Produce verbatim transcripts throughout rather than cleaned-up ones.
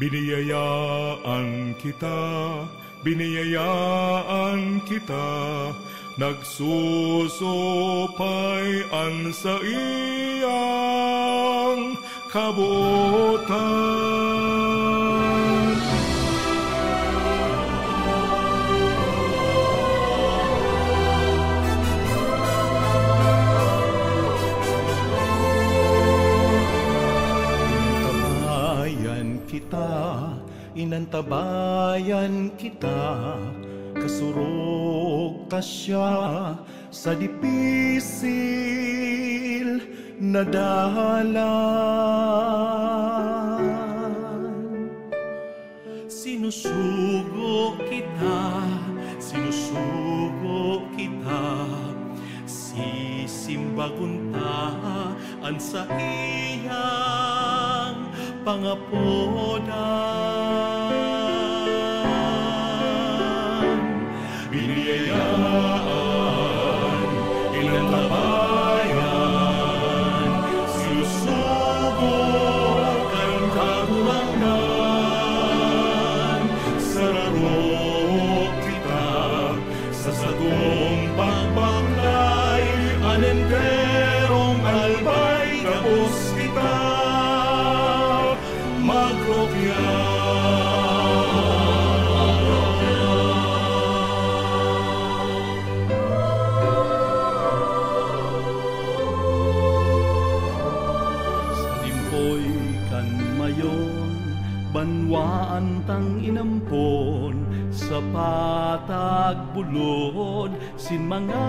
Biniyayaan kita, biniyayaan kita, nagsusupay an saiyang kabotan. Tabayan kita, inantabayan kita, kasurog ta siya sa dipisil na dalan. Sinusugo kita, sinusugo kita, sisimbagon ta an saiyang pangapodan. Biniyayaan, inantabayan, sinusugo kan Kagurangnan, sararo kita sa satong pagbaklay, an enterong albay gabos kita magrukya. Sa limpoy kan mayon, banwaan tang inampon sa patag bulod sin mga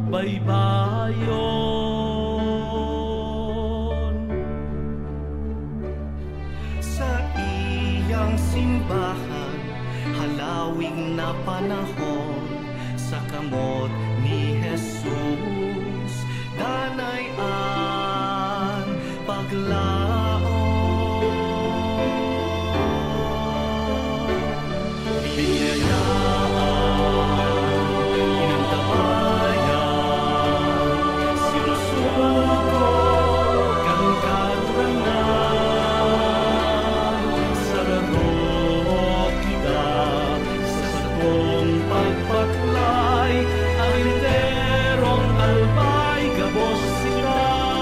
baybayon. Saiyang simbahan, halawig na panahon, sa kamot ni Jesus, danay an paglaom. Biniyayaan, inantabayan, sinusugo kan Kagurangnan, sararo kita sa satong pagbaklay, an enterong albay gabos kita.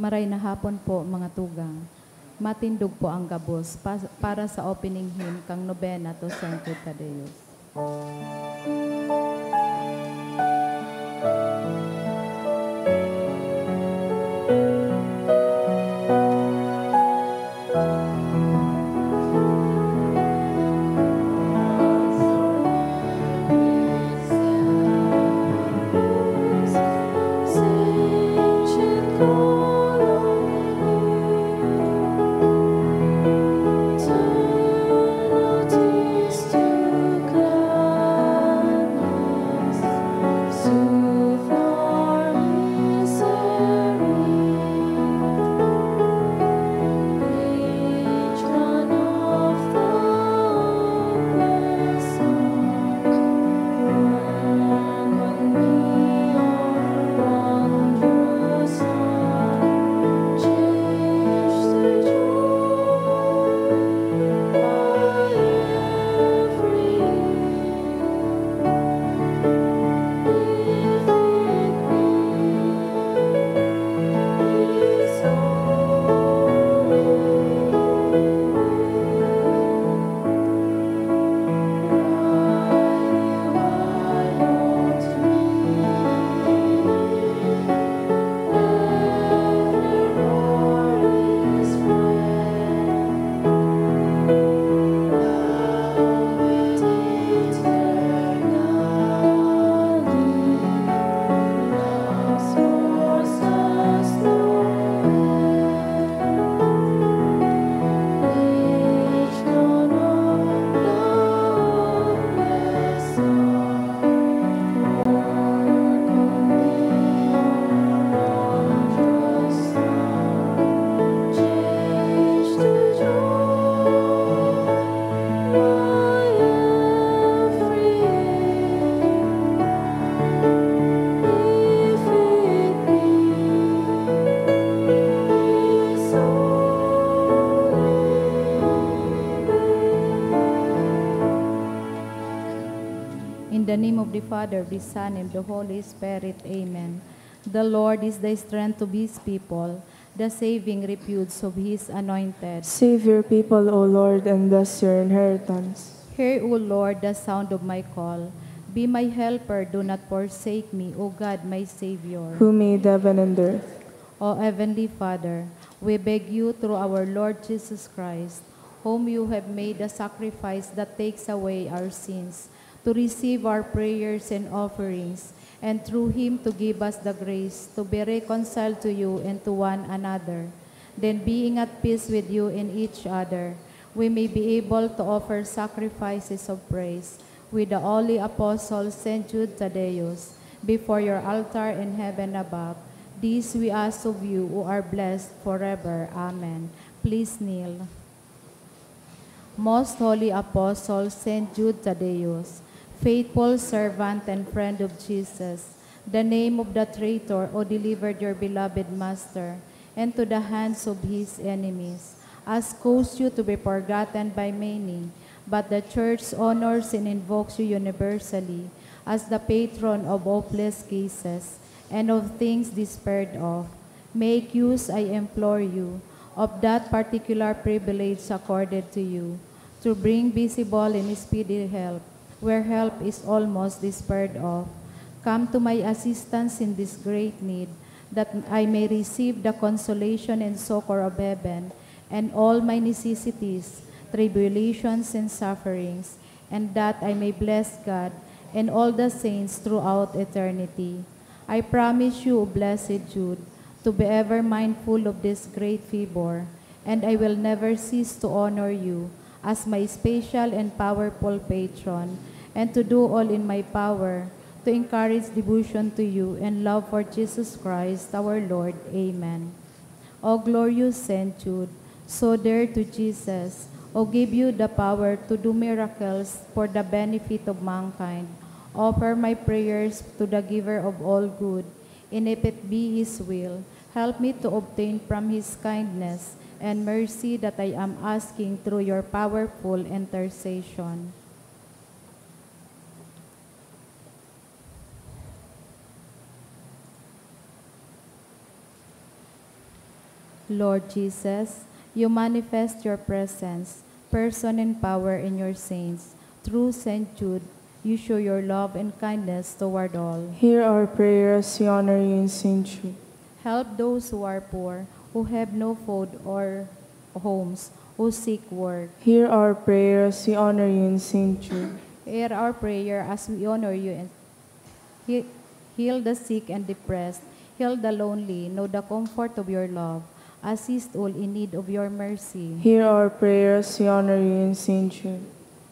Maray na hapon po, mga tugang. Matindog po ang gabos pa-, para sa opening hymn kan Nobena to Saint Jude Thaddeus. In the name of the Father, the Son, and the Holy Spirit. Amen. The Lord is the strength of His people, the saving refuge of His anointed. Save your people, O Lord, and bless your inheritance. Hear, O Lord, the sound of my call. Be my helper, do not forsake me, O God, my Savior. Who made heaven and earth. O Heavenly Father, we beg you through our Lord Jesus Christ, whom you have made a sacrifice that takes away our sins, to receive our prayers and offerings, and through him to give us the grace to be reconciled to you and to one another. Then, being at peace with you and each other, we may be able to offer sacrifices of praise with the holy apostle Saint Jude Thaddeus before your altar in heaven above. This we ask of you, who are blessed forever. Amen. Please kneel. Most Holy Apostle Saint Jude Thaddeus, faithful servant and friend of Jesus, the name of the traitor who delivered your beloved Master into the hands of his enemies, has caused you to be forgotten by many, but the Church honors and invokes you universally as the patron of hopeless cases and of things despaired of. Make use, I implore you, of that particular privilege accorded to you, to bring visible and speedy help where help is almost despaired of. Come to my assistance in this great need, that I may receive the consolation and succor of heaven, and all my necessities, tribulations, and sufferings, and that I may bless God and all the saints throughout eternity. I promise you, O Blessed Jude, to be ever mindful of this great favor, and I will never cease to honor you as my special and powerful patron, and to do all in my power to encourage devotion to you and love for Jesus Christ our Lord. Amen. O glorious Saint Jude, so dear to Jesus, who gave you the power to do miracles for the benefit of mankind, offer my prayers to the Giver of all good, and if it be His will, help me to obtain from His kindness and mercy that I am asking through your powerful intercession. Lord Jesus, you manifest your presence, person and power in your saints. Through Saint Jude, you show your love and kindness toward all. Hear our prayer as we honor you in Saint Jude. Help those who are poor, who have no food or homes, who seek work. Hear our prayer as we honor you in Saint Jude. Hear our prayer as we honor you in He-, heal the sick and depressed. Heal the lonely. Know the comfort of your love. Assist all in need of your mercy. Hear our prayers, we honor you in Saint Jude.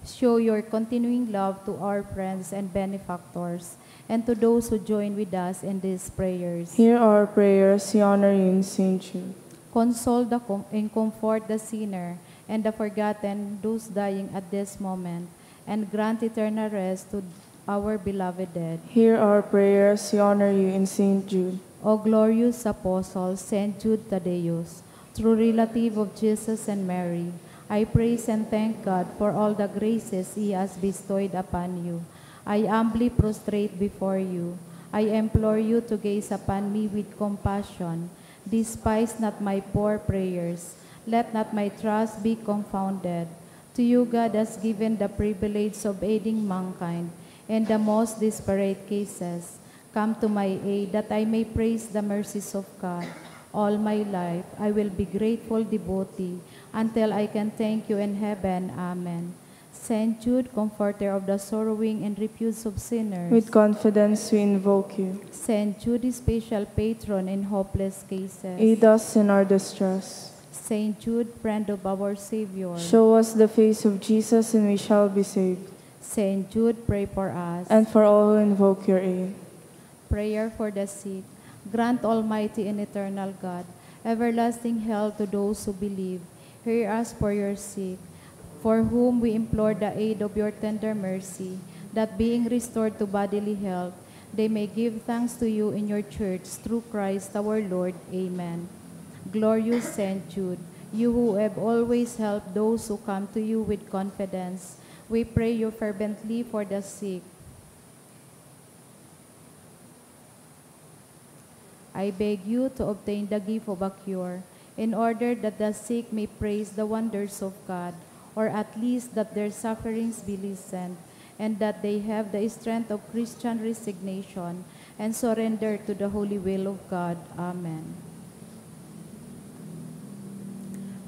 Show your continuing love to our friends and benefactors, and to those who join with us in these prayers. Hear our prayers, we honor you in Saint Jude. Console the com-, and comfort the sinner and the forgotten, those dying at this moment, and grant eternal rest to our beloved dead. Hear our prayers, we honor you in Saint Jude. O glorious Apostle, Saint Jude Thaddeus, true relative of Jesus and Mary, I praise and thank God for all the graces He has bestowed upon you. I humbly prostrate before you. I implore you to gaze upon me with compassion. Despise not my poor prayers. Let not my trust be confounded. To you God has given the privilege of aiding mankind in the most desperate cases. Come to my aid, that I may praise the mercies of God. All my life, I will be grateful devotee until I can thank you in heaven. Amen. Saint Jude, comforter of the sorrowing and refuge of sinners. With confidence we invoke you. Saint Jude, special patron in hopeless cases. Aid us in our distress. Saint Jude, friend of our Savior. Show us the face of Jesus and we shall be saved. Saint Jude, pray for us. And for all who invoke your aid. Prayer for the sick. Grant, Almighty and eternal God, everlasting health to those who believe. Hear us for your sick, for whom we implore the aid of your tender mercy, that being restored to bodily health, they may give thanks to you in your church through Christ our Lord. Amen. Glorious Saint Jude, you who have always helped those who come to you with confidence, we pray you fervently for the sick. I beg you to obtain the gift of a cure, in order that the sick may praise the wonders of God, or at least that their sufferings be lessened, and that they have the strength of Christian resignation and surrender to the holy will of God. Amen.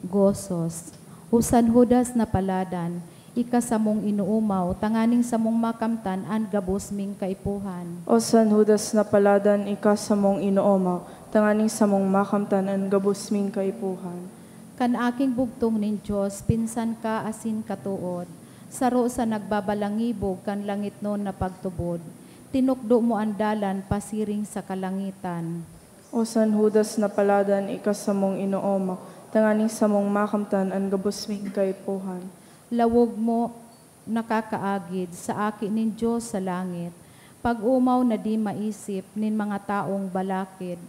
Gozos. O San Judas na paladan, ika samong inoomaw, tanganing samong makamtan an gabos ming kaipuhan. O San Judas na paladan, ika samong inoomaw, tanganing samong makamtan an gabos ming kaipuhan. Kan aking bugtong nin Dios, pinsan ka asin katood, saro sa nagbabalangibog kan langitnon na pagtubod, tinukdo mo an dalan pasiring sa kalangitan. O San Judas na paladan, ika samong inoomaw, tanganing samong makamtan an gabos ming kaipuhan. Lawog mo nakakaagid sa Aki nin Dios sa langit, pag-omaw na di maisip nin mga taong balakid,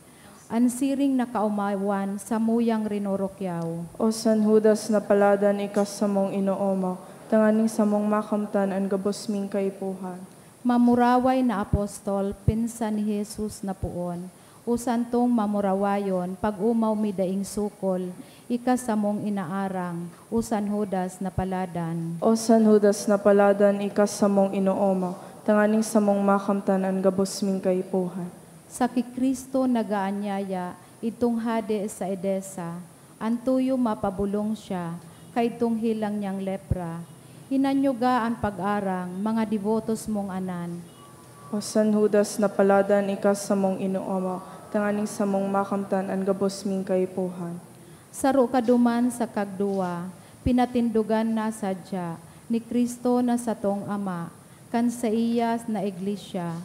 an siring na kaomawan samuyang rinorokyaw. O San Judas na paladan, ika samong inoomaw, tanganing samong makamtan an gabos ming kaipuhan. Mamuraway na apostol, pinsan ni Jesus na poon, o santong mamurawayon, pag-omaw mi daing sukol, ika samong inaarang, o San Judas na paladan. O San Judas na paladan, ika samong inoomaw, tanganing samong makamtan an gabos ming kaipuhan. Sa ki Cristo nagaanyaya, idtong hade sa Edesa, an tuyo mapabolong siya, kaidtong helang niyang lepra. Hinanyoga an pag-arang, mga debotos mong anan. O San Judas na paladan, ika samong inoomaw, tanganing samong makamtan an gabos ming kaipuhan. Saro ka duman sa kagduwa, pinatindogan na sadya ni Cristo na satong Ama, kan saiya na iglesia.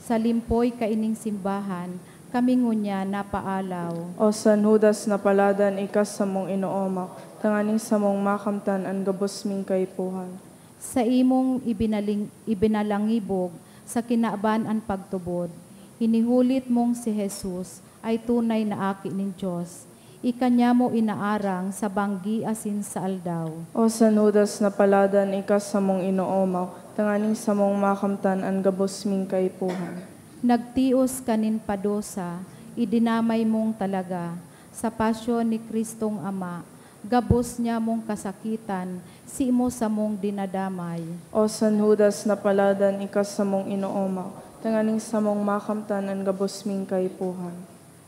Sa limpoy kaining simbahan, kami ngunyan napaalaw. O San Judas na paladan, ika samong inoomaw, tanganing samong makamtan an gabos ming kaipuhan. Saimong ibinaling-, ibinalangibog sa kinaban an pagtubod. Hinihulit mong si Jesus ay tunay na Aki nin Dios. Ika niya mo inaarang sa banggi asin sa aldaw. O San Judas na paladan, ika samong inoomaw, tanganing samong makamtan an gabos ming kaipuhan. Nagtios ka nin padusa, idinamay mong talaga, Sa pasyon ni Cristong Ama, gabos niya mong kasakitan, simo samong dinadamay. O San Judas na paladan, ika samong inoomak, tanganing samong makamtan an gabos ming kaipuhan.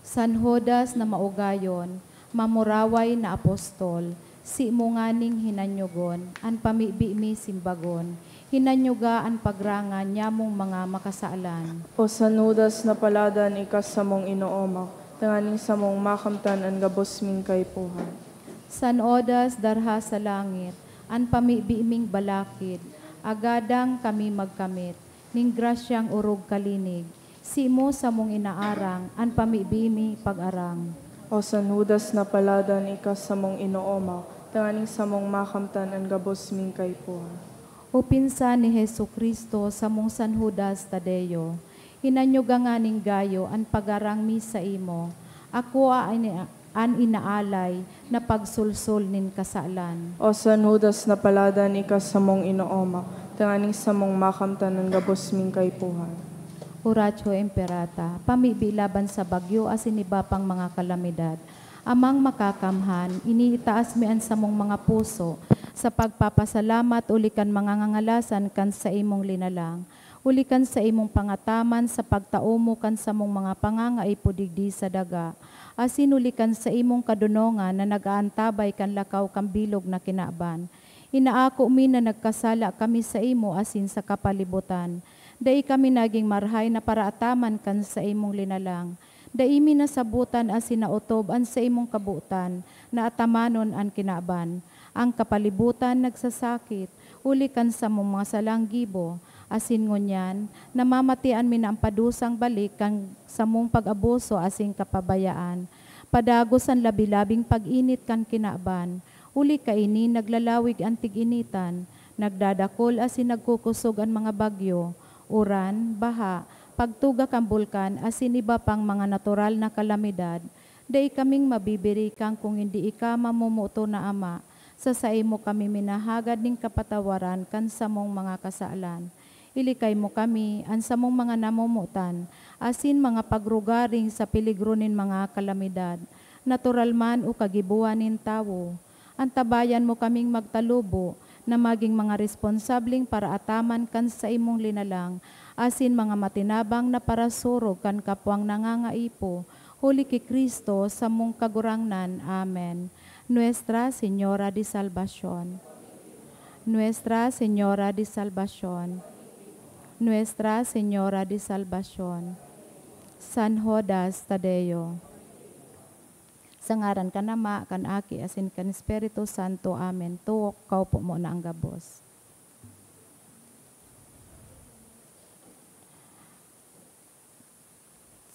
San Judas na maugayon, mamuraway na apostol, simo nganing hinanyogon, an pamibi mi simbagon, hinanyoga an pagrangan nyamong mga makasalan. O San Judas na paladan, ika samong inoomak, tanganing samong makamtan an gabos ming kaipuhan. San Judas darha sa langit, an pamibi ming balakid, agadang kami magkamit, ning grasyang orog kalinig, simo samong inaarang, an pamibi mi pag-arang. O San Judas na paladan, ika samong inoomak, tanganing samong makamtan an gabos ming kaipuhan. O pinsan ni Jesu-Cristo, samong San Judas Tadeo, hinanyoga nganing gayo an pag-arang mi saimo, akoa an, an inaalay na pagsulsol nin kasalan. O San Judas na paladan, ika samong inoomak, tanganing samong makamtan an gabos ming kaipuhan. Oratio Imperata, pamibi laban sa bagyo asin iba pang mga kalamidad. Amang Makakamhan, iniitaas mi an samong mga puso sa pagpapasalamat huli kan mga ngangalasan kan saimong linalang, huli kan saimong pangataman sa pagtaomo kan samong mga pangangaipo digdi sa daga, asin huli kan saimong kadonongan na nag-aantabay kan lakaw kan bilog na kinaban. Inaako mi na nagkasala kami saimo asin sa kapalibotan. Dai kami nagin marahay na paraataman kan saimong linalang. Dai mi nasabotan asin naotob an saimong kabotan na atamanon an kinaban. An kapalibotan nagsasakit huli kan samong mga salang gibo, asin ngunyan namamatean mi na an padusang balik kan samong pag-abuso asin kapabayaan. Padagos an labi-labing pag-init kan kinaban, huli kaini naglalawig an tig-initan, nagdadakol asin nagkukosog an mga bagyo, uran, baha, pagtuga kan bulkan asin iba pang mga natural na kalamidad. Dai kaming mabibirikan kun hindi ika, mamomoton na Ama. Sa saimo kami minahagad nin kapatawaran kan samong mga kasalan. Ilikay mo kami, an samong mga namomotan, asin mga pagrugaring sa peligro nin mga kalamidad, natural man o kagibohan nin tawo. Antabayan mo kaming magtalubo na magin mga responsableng paraataman kan saimong linalang, asin mga matinabang na parasurog kan kapwang nangangaipo, huli ki Cristo, samong Kagurangnan. Amen. Nuestra Señora de Salvacion. Nuestra Señora de Salvacion. Nuestra Señora de Salvacion. San Judas Tadeo. Sa ngaran kan Ama, kan Aki, asin kan Espiritu Santo. Amen. Tuwok, kaupo mo na ang gabos.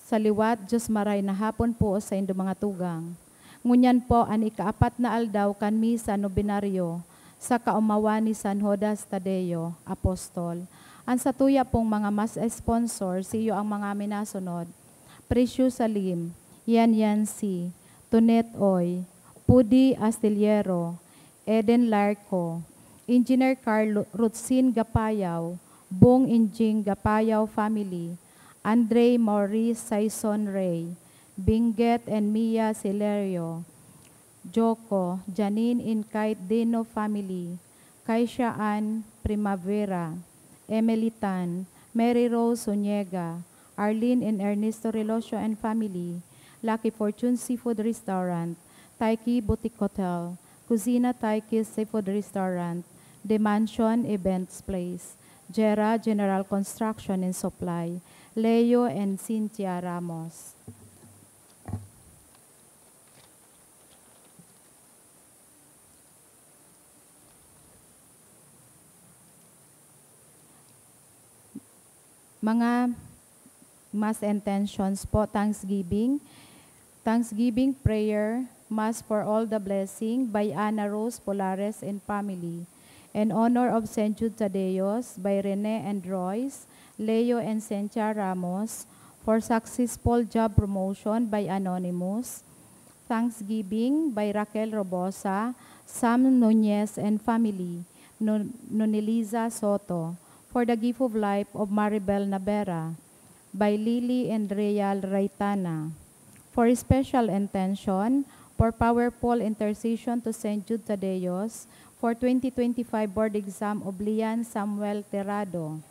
Sa liwat, Diyos maray na hapon po sa indo mga tugang. Ngunyan po an ikaapat na aldaw kan Misa Nobenaryo sa kaomawan ni San Judas Tadeo, Apostol. An satuya pong mga mas sponsor, siyo ang mga minasunod: Precious Salim, Yan Yan Si, Tonet Oy, Pudi Astillero, Eden Larco, Engineer Carlo Rutsin Gapayaw, Bong Injing Gapayaw family, Andre Maurice Saison Rey, Binget and Mia Celerio, Joko, Janine and Kite Dino family, Kaisha Ann Primavera, Emily Tan, Mary Rose Zuniega, Arlene and Ernesto Relocio and family, Lucky Fortune Seafood Restaurant, Taiki Boutique Hotel, Cusina Taiki Seafood Restaurant, The Mansion Events Place, Jera General Construction and Supply, Leo and Cynthia Ramos. Mga mass intentions po: Thanksgiving, Thanksgiving prayer, Mass for all the blessing by Ana Rose Polares and family. In honor of Saint Jude Thaddeus by Rene and Royce, Leo and Cynthia Ramos, for successful job promotion by Anonymous. Thanksgiving by Raquel Robosa, Sam Nunez and family, Nun-, Nuneliza Soto, for the gift of life of Maribel Nabera, by Lily and Real Raytana. For special intention, for powerful intercession to Saint Jude Thaddeus, for twenty twenty-five board exam of Lian Samuel Terrado,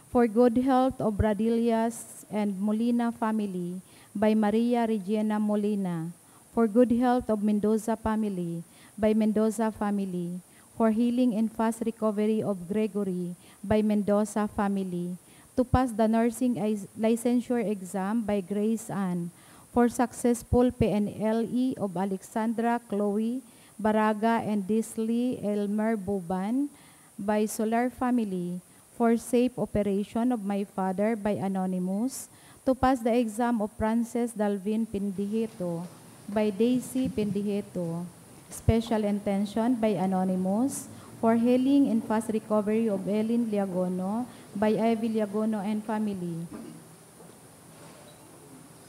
for good health of Radillas and Molina family by Maria Regina Molina, for good health of Mendoza family by Mendoza family, for healing and fast recovery of Gregory by Mendoza family, to pass the nursing is-, licensure exam by Grace Ann, for successful P N L E of Alexandra Chloe Baraga and Disley Elmer Buban by Solar family, for safe operation of my father by Anonymous, to pass the exam of Frances Dalvin Pindiheto by Daisy Pindiheto, special intention by Anonymous, for healing and fast recovery of Ellen Liagono by Ivy Liagono and family.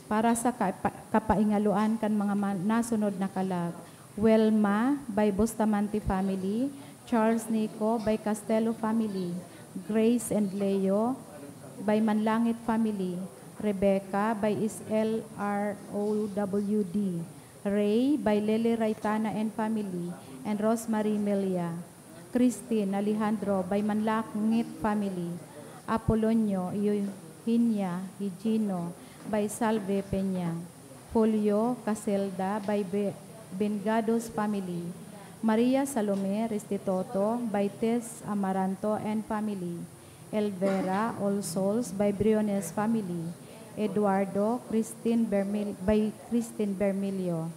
Para sa kapa-, kapaingaluan kan mga ma-, nasunod na kalag, Wilma by Bustamante family, Charles Nico by Castelo family, Grace and Leo by Manlangit family, Rebecca by Isel R O W D, Ray by Lily Raitana and family, and Rosemary Melia. Christine Alejandro by Manlangit family, Apolonio, Eugenia, Higino by Salve Peña, Julio Caselda by Be-, Vengados family, Maria Salome Restituto by Tess Amaranto and family, Elvera All Souls by Briones family, Eduardo Christine Bermil-, by Christine Bermilio,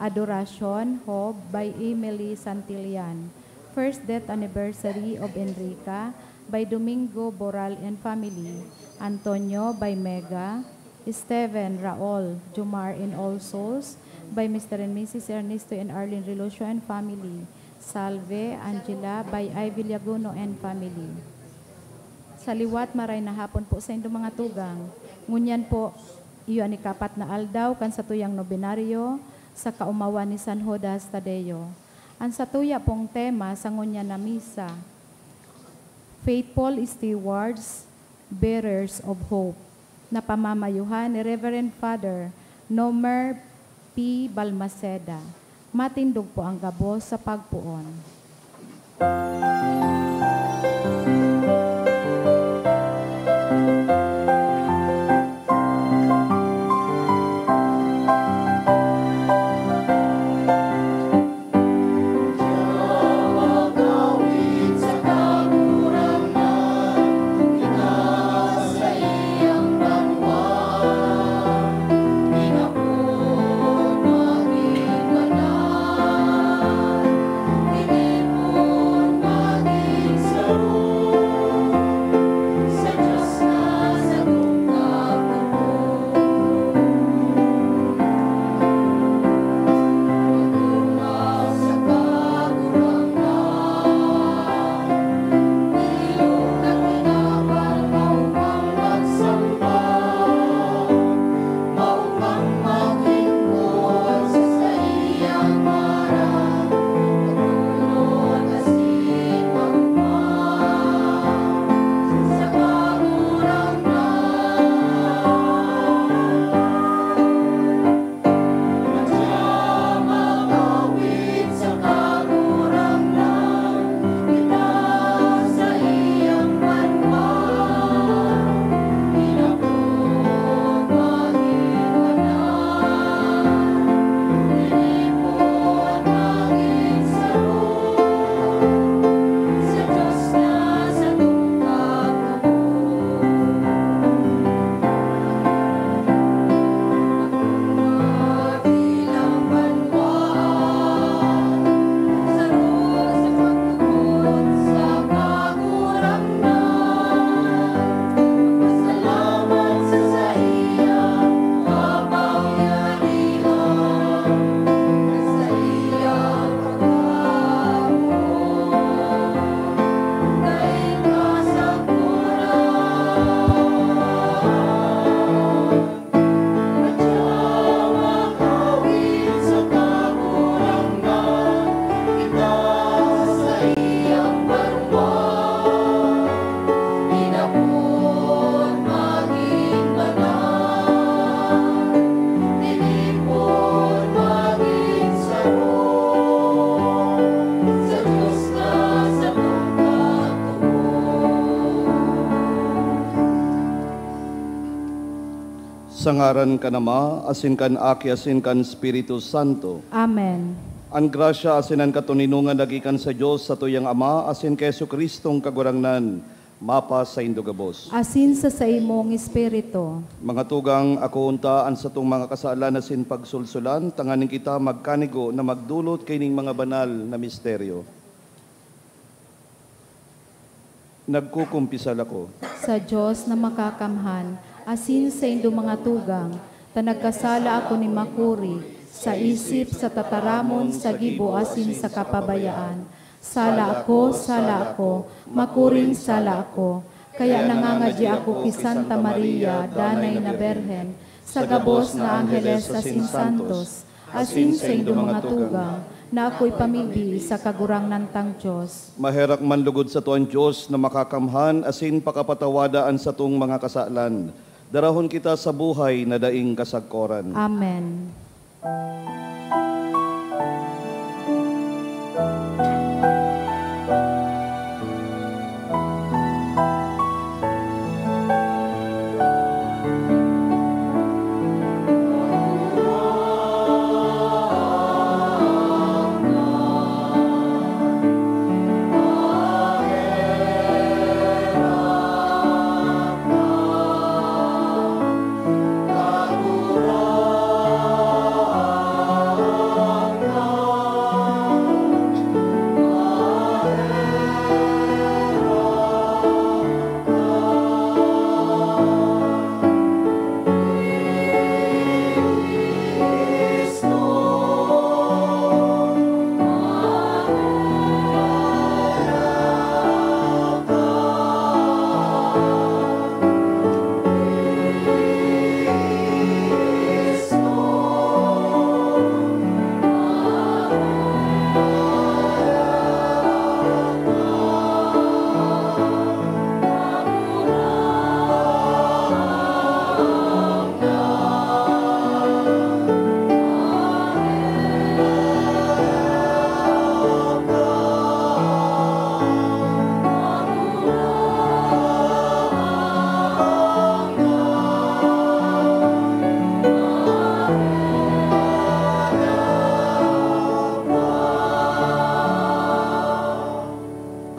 Adoracion Hope by Emily Santillan, first death anniversary of Enrica by Domingo Boral and family, Antonio by Mega, Steven, Raul, Jomar and All Souls by Mister and Missus Ernesto and Arlene Relucio and family, Salve, Angela by Ivy Liaguno and family. Sa liwat, maray na hapon po saindo mga tugang. Ngunyan po, iyo an ikapat na aldaw kan satuyang nobenaryo sa kaomawan ni San Judas Tadeo. An satuya pong tema sa ngunyan na misa, Faithful Stewards, Bearers of Hope, na pamamayuhan ni Reverend Father Nomer P. Balmaceda. Matindog po ang gabos sa pagpoon. Sa ngaran kan Ama, asin kan Aki, asin kan Espiritu Santo. Amen. An grasya asin an katoninongan na gikan sa Dios, satuyang Ama, asin ki Jesu-Cristong Kagurangnan, mapasaindo gabos. Asin sa saimong espiritu. Mga tugang, akoon ta an satong mga kasalan asin pagsulsulan, tanganing kita magkanigo na magdolot kaining mga banal na misteryo. Nagkukumpisal ako. Sa Dios na makakamhan, asin saindo mga tugang, ta nagkasala ako nin makuri, sa isip, sa tataramon, sa gibo, asin sa kapabayaan. Sala ako, sala ako, makuring sala ako. Kaya nangangadya ako ki Santa Maria, Danay na Birhen, sa gabos na angheles asin santos, asin saindo mga tugang, na ako ipamibi sa Kagurangnan tang Dios. Maherak man lugod sato an Dios na makakamhan asin pakapatawada an satong mga kasalan. Darahon kita sa buhay na daing kasagkoran. Amen.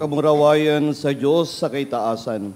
Kamurawayan sa Dios sa kaitaasan.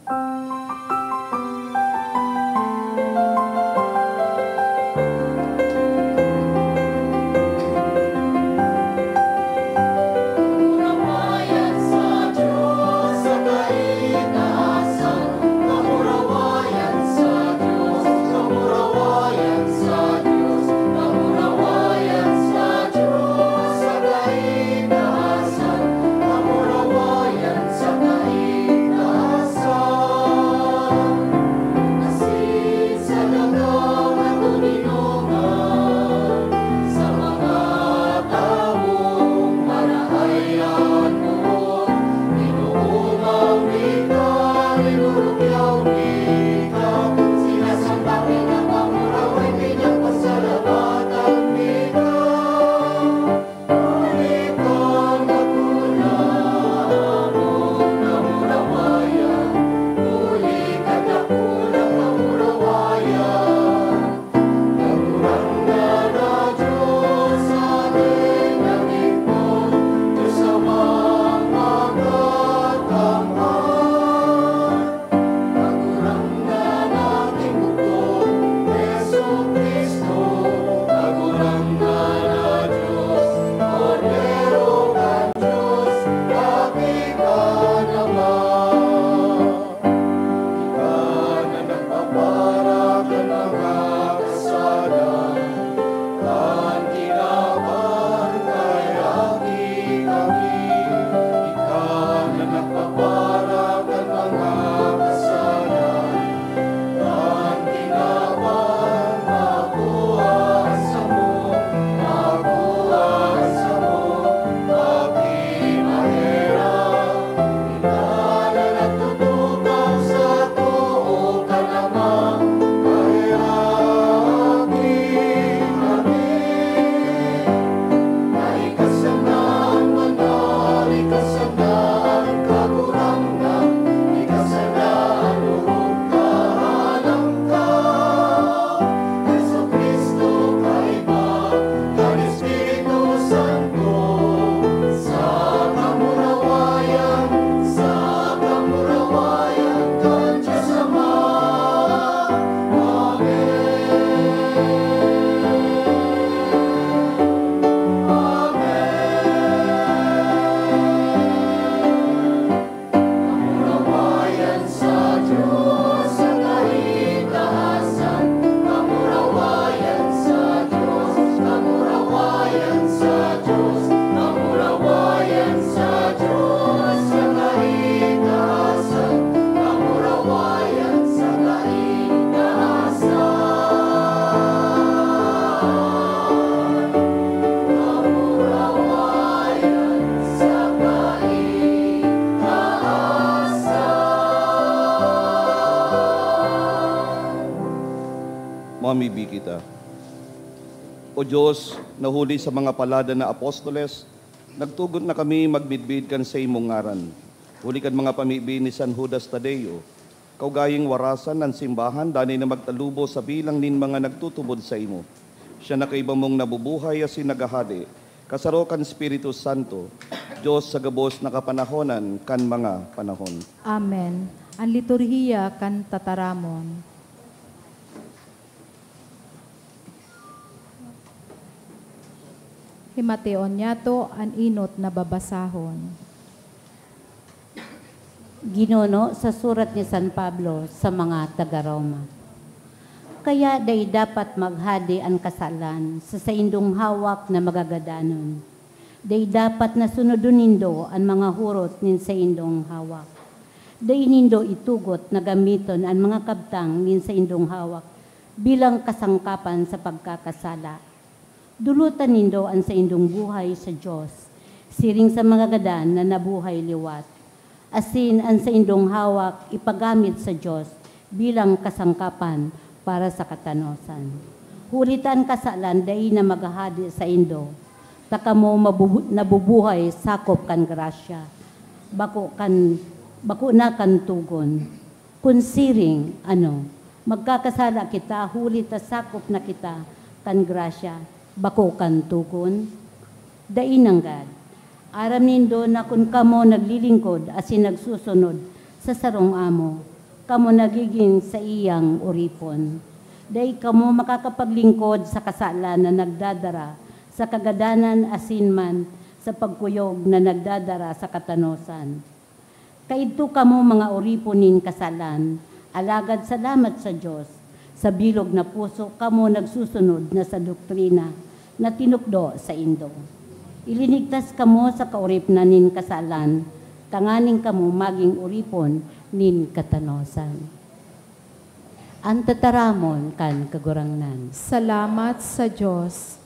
Magbibi kita. O Diyos, na huli sa mga palada na apostoles, nagtugot na kami magmidbid kan saimong ngaran. Huli kan mga pamibi ni San Judas Tadeo, kaugaying warasan an simbahan danay na magtalubo sa bilang nin mga nagtutubod saimo. Siya na kaiba mong nabubuhay asin naghahade, kasaro kan Espiritu Santo, Diyos sa gabos na kapanahonan kan mga panahon. Amen. An liturhiya kan tataramon. Himateon niyato an enot na babasahon. Ginuno sa surat ni San Pablo sa mga taga Roma. Kaya dai dapat maghade an kasalan sa saindong hawak na magagadanon. Dai dapat na sunodon nindo an mga hurot nin saindong hawak. Dai nindo itugot na gamiton an mga kabtang nin saindong hawak bilang kasangkapan sa pagkakasala. Dulutan nindo an saindong buhay sa Dios, siring sa mga gadan na nabuhay liwat, asin an saindong hawak ipagamit sa Dios bilang kasangkapan para sa katanosan. Huli ta an kasalan dai na maghahade saindo, ta kamo mabubu-, nabubuhay sakop kan grasya, bako kan, bako na kan togon. Kun siring, ano, magkakasala kita huli ta sakop na kita kan grasya, bako kan togon? Dai nanggad. Aram nindo na kun kamo naglilingkod asin nagsusunod sa sarong amo, kamo nagigin saiyang oripon. Dai kamo makakapaglingkod sa kasalan na nagdadara sa kagadanan asin man sa pagkuyog na nagdadara sa katanosan. Kaidto kamo mga oripon nin kasalan, alagad salamat sa Dios, sa bilog na puso kamo nagsusunod na sa doktrina na tinukdo saindo. Ilinigtas kamo sa kaoripnan nin kasalan, tanganing kamo magin oripon nin katanosan. An tataramon kan Kagurangnan. Salamat sa Dios.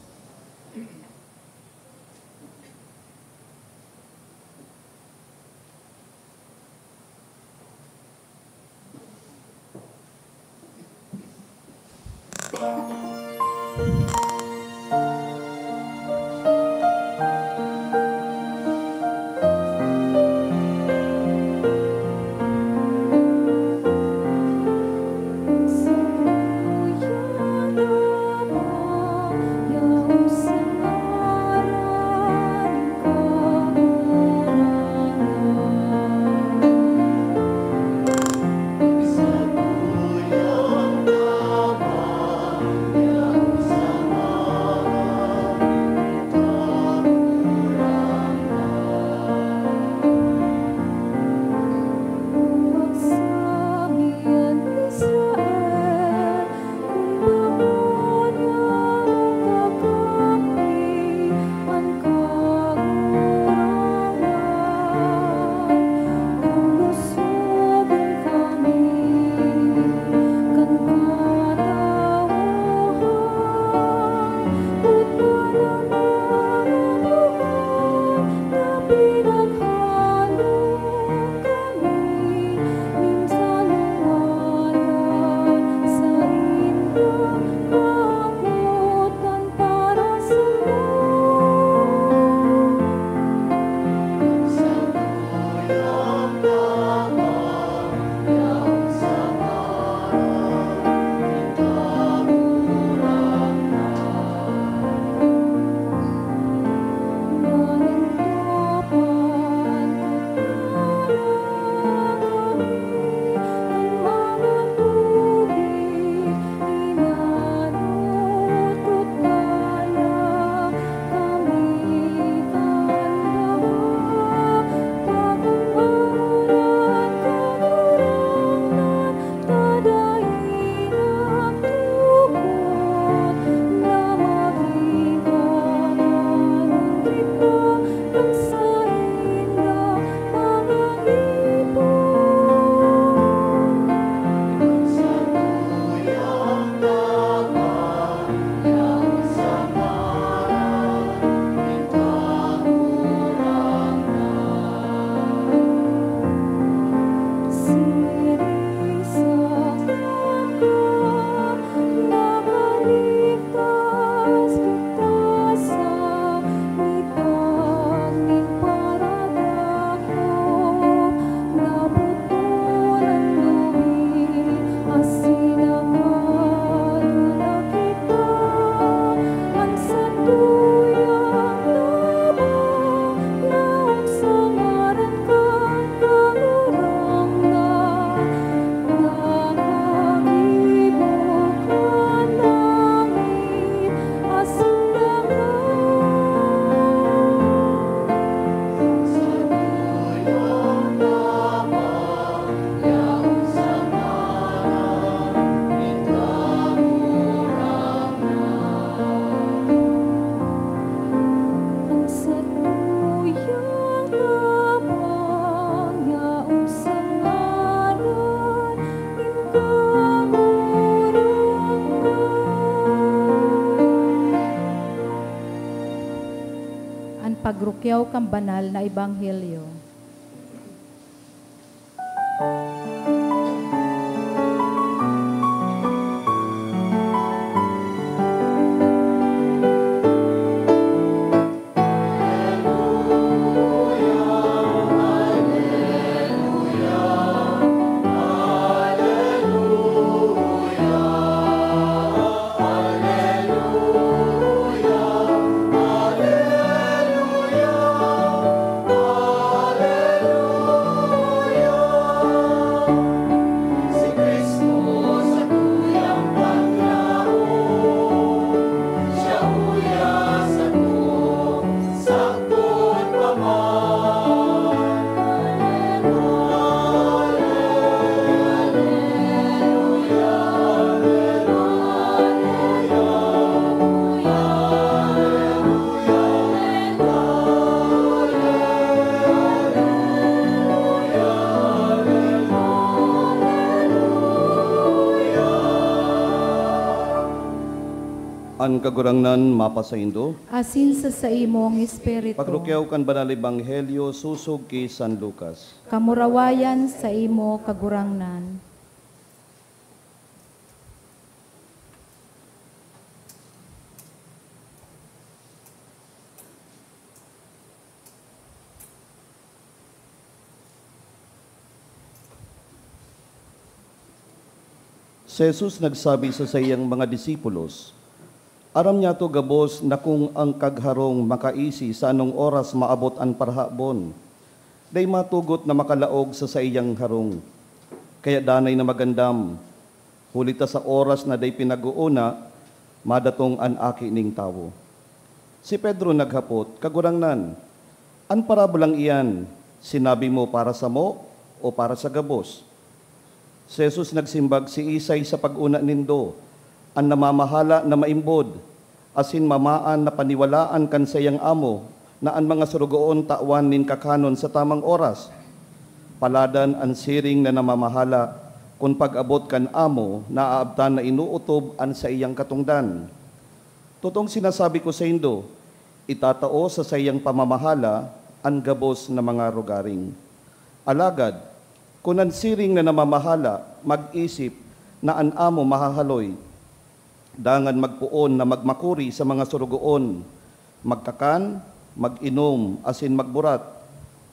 Yaw kan banal na ebanghelyo. An Kagurangnan mapasaindo. Asin sa saimong espiritu. Pagrukyaw kan Banal Ebanghelyo sosog ki San Lucas. Kamurawayan saimo, Kagurangnan. Si Jesus nagsabi sa saiyang mga disipulos, "Aram niyato gabos na kun an kagharong makaisi sa anong oras maabot an parahabon, dai matugot na makalaog sa saiyang harong. Kaya danay na magandam, huli ta sa oras na dai pinag-oona, madatong an Aki nin Tawo." Si Pedro naghapot, "Kagurangnan, an parabolang iyan, sinabi mo para samo o para sa gabos?" Si Jesus nagsimbag, "Siisay sa pag-una nindo an namamahala na maimbod asin mamaan na paniwalaan kan saiyang amo na an mga sorogoon tawan nin kakanon sa tamang oras? Paladan an siring na namamahala kun pag-abot kan amo, naaabtan na inootob an saiyang katongdan. Totoong sinasabi ko saindo, itatao sa saiyang pamamahala an gabos na mga rogaring. Alagad, kun an siring na namamahala mag-isip na an amo mahahaloy, dangan magpoon na magmakuri sa mga sorogoon, magkakan, mag-inom, asin magburat,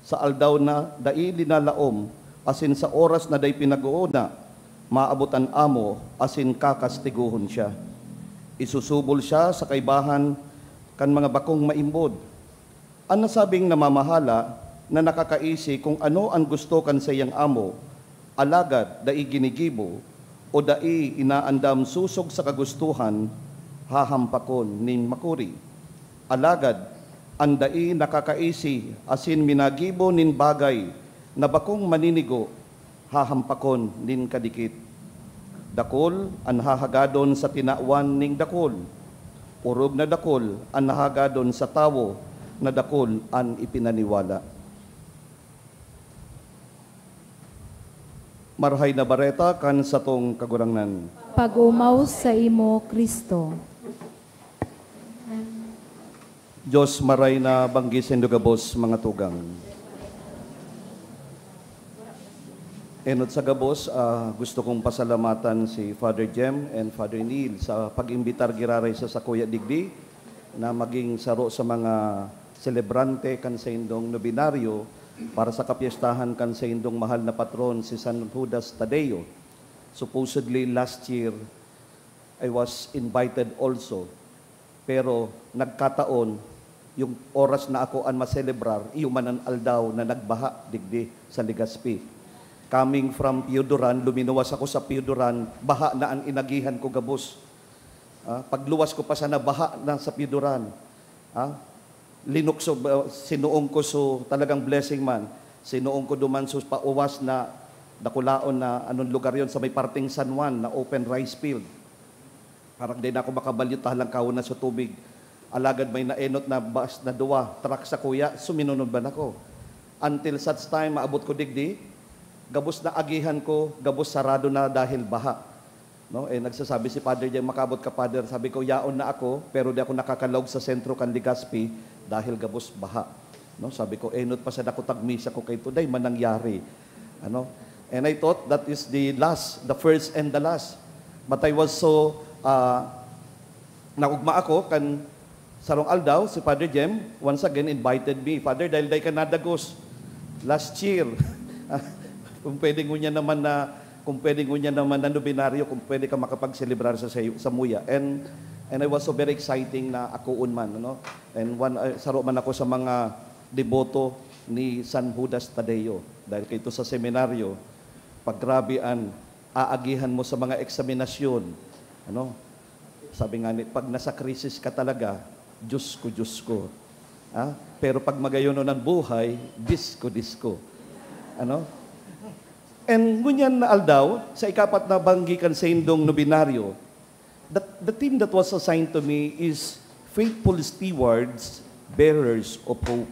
sa aldaw na dai linalaom, asin sa oras na dai pinag-oona, maabot an amo asin kakastigohon siya. Isusubol siya sa kaibahan kan mga bakong maimbod." An nasabing namamahala na nakakaisi kun ano an gusto kan saiyang amo, alagad dai ginigibo o dai inaandam sosog sa kagustohan, hahampakon nin makuri. Alagad an dai nakakaisi asin minagibo nin bagay na bakong maninigo, hahampakon nin kadikit. Dakul an hahagadon sa tinawan nin dakul, orog na dakul an hahagadon sa tawo na dakul an ipinaniwala. Marahay na Bareta kan satong Kagurangnan. Pag-omaw saimo, Cristo. Dios maray na banggi saindo gabos, mga tugang. Enot sa gabos, ah, gusto kong pasalamatan si Father Jem and Father Neil sa pag-imbitar giraray sa sakuya digdi na maging saro sa mga selebrante kan saindong nobenaryo para sa kapyestahan kan saindong mahal na patron, si San Judas Tadeo. Supposedly, last year, I was invited also. Pero nagkataon, yung oras na ako an maselebrar, iyo man an aldaw na nagbaha digdi sa Legazpi. Coming from Pioduran, luminuwas ako sa Pioduran, baha na an inagihan ko gabos. Ah, pagluwas ko pa sana, baha na sa Pioduran. Ah, linukso, ah, sinuong ko, so talagang blessing man. Sinuong ko duman so pauwas na dakulaon na anong lugar yon sa may parteng San Juan na open rice field. Parang di na ako makabalyo, talangkawon na sa tubig. Alagad may naenot na bus na duwa, truck sakuya, suminunod man ako. Until such time, maabot ko digdi, gabos na agihan ko, gabos sarado na dahil baha. No? Eh, nagsasabi si Father diyan, "Makaabot ka, Father." Sabi ko, "Yaon na ako, pero di ako nakakalaog sa sentro kan Legazpi dahil gabos baha." No, sabi ko, "Enot pa sa dako tagmisa ko kay today man nangyari." Ano? And I thought that is the last, the first and the last. But I was so, ah, naugma ako kan sarong aldaw, si Father Jem, once again, invited me, "Father, dahil dai ka nadagos last year, kung pwede ngunyan naman na, kung pwede ngunyan naman na nobinaryo, kung pwede ka makapagselebrar sa, sa, sa muya." And, and I was so very exciting na akoon man, ano? And one, ah, saro man ako sa mga deboto ni San Judas Tadeo. Dahil kaito sa seminaryo, pag grabe an aagihan mo sa mga eksaminasyon, ano? Sabi nga ni, pag nasa krisis ka talaga, "Diyos ko, Diyos ko." Ah, pero pag magayon an buhay, "Diyos ko, Diyos ko." Ano? And ngunyan na aldaw, sa ikapat na banggi kan saindong nobinaryo, that the theme that was assigned to me is Faithful Stewards, Bearers of Hope.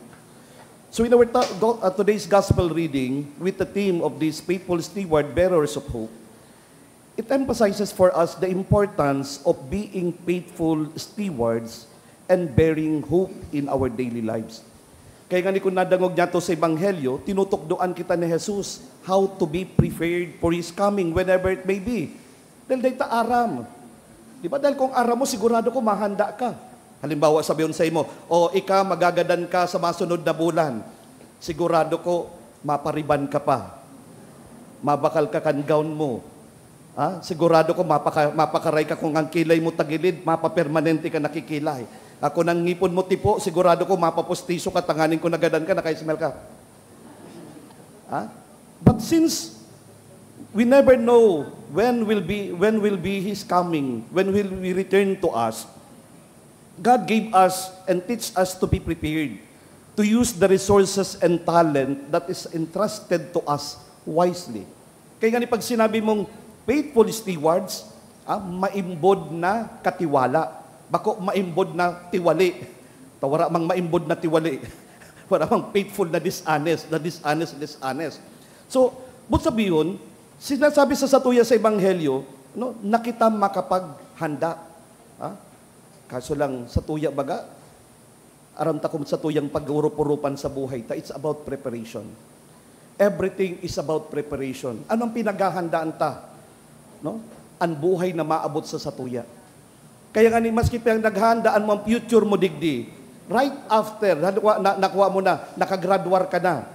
So in our ta-, go-, uh, today's gospel reading, with the theme of this Faithful Steward, Bearers of Hope, it emphasizes for us the importance of being faithful stewards and bearing hope in our daily lives. Kaya nga ni, kung nadangog niya to sa Ebanghelyo, tinutukdoan kita ni Jesus how to be prepared for His coming whenever it may be. Dahil dai ta aram. Di ba? Dahil kung aram mo, sigurado ko mahanda ka. Halimbawa, sabihin sa imo, "O, ika, magagadan ka sa masunod na bulan." Sigurado ko, mapariban ka pa. Mabakal ka kan gown mo. Ha? Sigurado ko, mapaka-, mapakaray ka kung ang kilay mo tagilid, mapapermanente ka nakikilay. Ako nang ngipon mo tipo, sigurado ko, mapapustiso ka, tanganing kung nagadan ka, naka-smile ka. Ha? But since we never know when will be, when will be His coming, when will He return to us, God gave us and teach us to be prepared, to use the resources and talent that is entrusted to us wisely. Kaya nga ni, pag sinabi mong faithful stewards, ah, maimbod na katiwala. Bako maimbod na tiwali. Ta wara mang maimbod na tiwali. Wara mang faithful na dishonest, na dishonest, dishonest. So, but sabihon, sinasabi sa satuya sa Ebanghelyo, no, na kita makapaghanda. Ha? Kaso lang, satuya baga, aram ta kung satuyang pag-urup-urupan sa buhay ta, it's about preparation. Everything is about preparation. Ano ang pinaghahandaan ta? No? An buhay na maabot sa satuya. Kaya nga ni, maski pa naghahandaan mo ang future mo digdi, right after, halimbawa, na, nakuha mo na, nakagradwar ka na,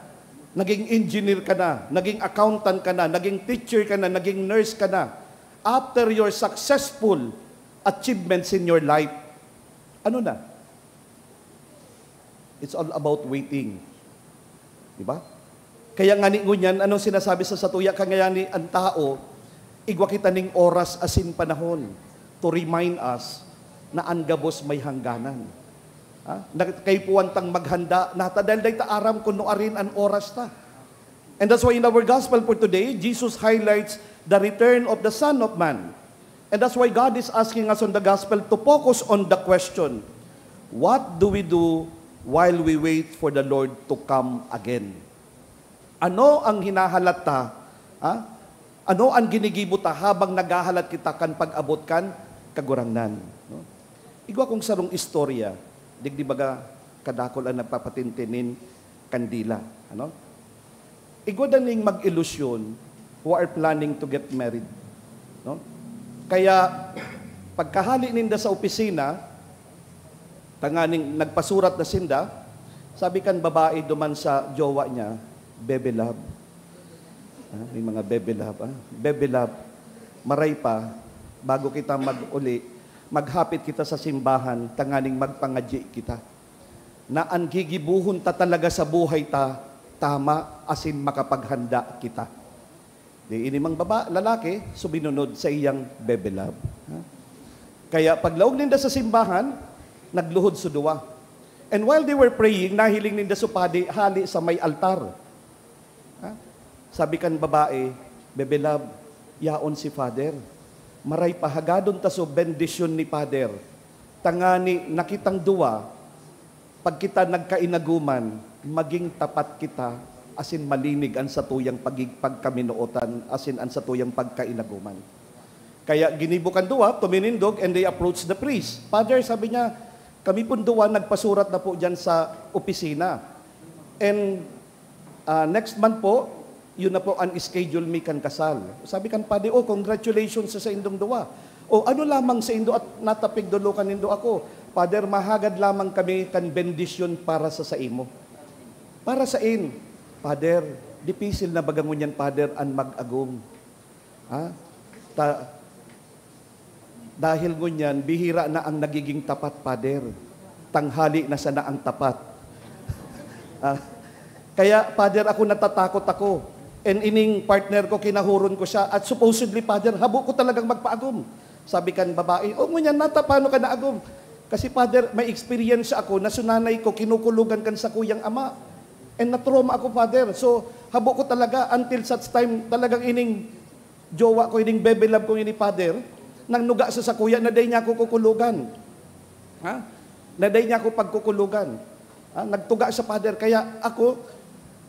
naging engineer ka na, naging accountant ka na, naging teacher ka na, naging nurse ka na, after your successful achievements in your life, ano na? It's all about waiting. Di ba? Kaya nga ni ngunyan, anong sinasabi sa satuya? Kaya ni ang tao, igwa kita ning oras asin panahon to remind us na an gabos may hangganan. Ha? Na kaipuhan tang maghanda, nata dahil dai ta aram kung nuarin an oras ta. And that's why in our gospel for today, Jesus highlights the return of the Son of Man. And that's why God is asking us on the gospel to focus on the question, "What do we do while we wait for the Lord to come again?" Ano ang hinahalat ta? Ha? Ano ang ginigibo ta habang naghahalat kita kan pag-abot kan Kagurangnan? No? Igwa kong sarong istorya, digdi baga kadakul ang nagpapatintin nin kandila. Ano? Igwa daning mag-ilusyon who are planning to get married. No? Kaya, pagkahali ninda sa opisina, tanganing nagpasurat na sinda, sabi kan babae duman sa jowa niya, "Bebe love." Ah, may mga bebe love, ah. "Bebe love, maray pa, bago kita mag-uli, maghapit kita sa simbahan, tanganing magpangadyi kita. Na an gigibohon ta talaga sa buhay ta, tama, asin makapaghanda kita." Di ini mang baba-, lalaki, suminunod sa iyang bebe love. Ha? Kaya paglaog ninda sa simbahan, nagluhod so duwa. And while they were praying, nahiling ninda so padi hali sa may altar. Ha? Sabi kan babae, "Bebe love, yaon si Father. Maray pa, hagadon ta so bendisyon ni Father. Tangani na kitang duwa, pag kita nagkainagoman, maging tapat kita, asin malinig an satuyang pagig-, pagkaminootan, asin an satuyang pagkainagoman." Kaya ginibo kan duwa, tuminindog, and they approached the priest. "Father," sabi niya, "kami pong duwa nagpasurat na po diyan sa opisina. And, ah, next month po, yun na po an schedule mi kan kasal." Sabi kan padi, "Oh, congratulations sa saindong duwa. O ano lamang saindo at natapig dolokan nindo ako?" "Pader, mahagad lamang kami kan bendisyon para sa saimo." "Para sain?" "Pader, dipisil na baga ngunyan, Pader, an mag-agom." Ha? Ta-, dahil ngunyan, bihira na ang nagiging tapat, Pader. Tanghali na sana ang tapat. Ah, kaya, Pader, ako natatakot ako. And ining partner ko, kinahuron ko siya. At supposedly, Pader, habo ko talagang magpaagom. Sabi kan babae, "O, ngunyan, nata, paano ka naagom?" "Kasi, Pader, may experience ako na sunanay ko, kinukulogan kan sakuyang ama. And na-trauma ako, Pader. So, habo ko talaga until such time, talagang ining jowa ko, ining baby love ko ini, Pader, nang nuga sa sakuya na dai niya ako kukulogan." Ha? Na dai niya ako pagkukulogan. Ha? Nagtuga siya, Pader. Kaya ako,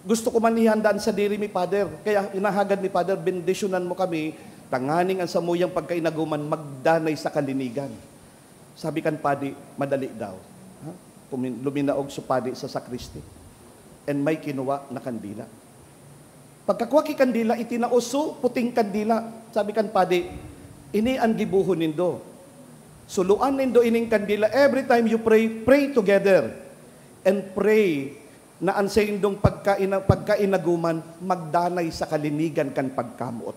gusto ko man ihanda an sadiri mi, Pader. Kaya inahagad mi, Pader, bendisyonan mo kami, tanganing an samuyang pagkainagoman magdanay sa kalinigan. Sabi kan padi, madali daw. Ha? Kumin-, luminaog so padi sa sakristi. And may kinuha na kandila. Pagkakua ki kandila, itinao so puting kandila. Sabi kan padi, "Ini an gibohon nindo. Suluan nindo ining kandila. Every time you pray, pray together. And pray na an saindong pagkaina-, pagkainagoman magdanay sa kalinigan kan pagkamoot."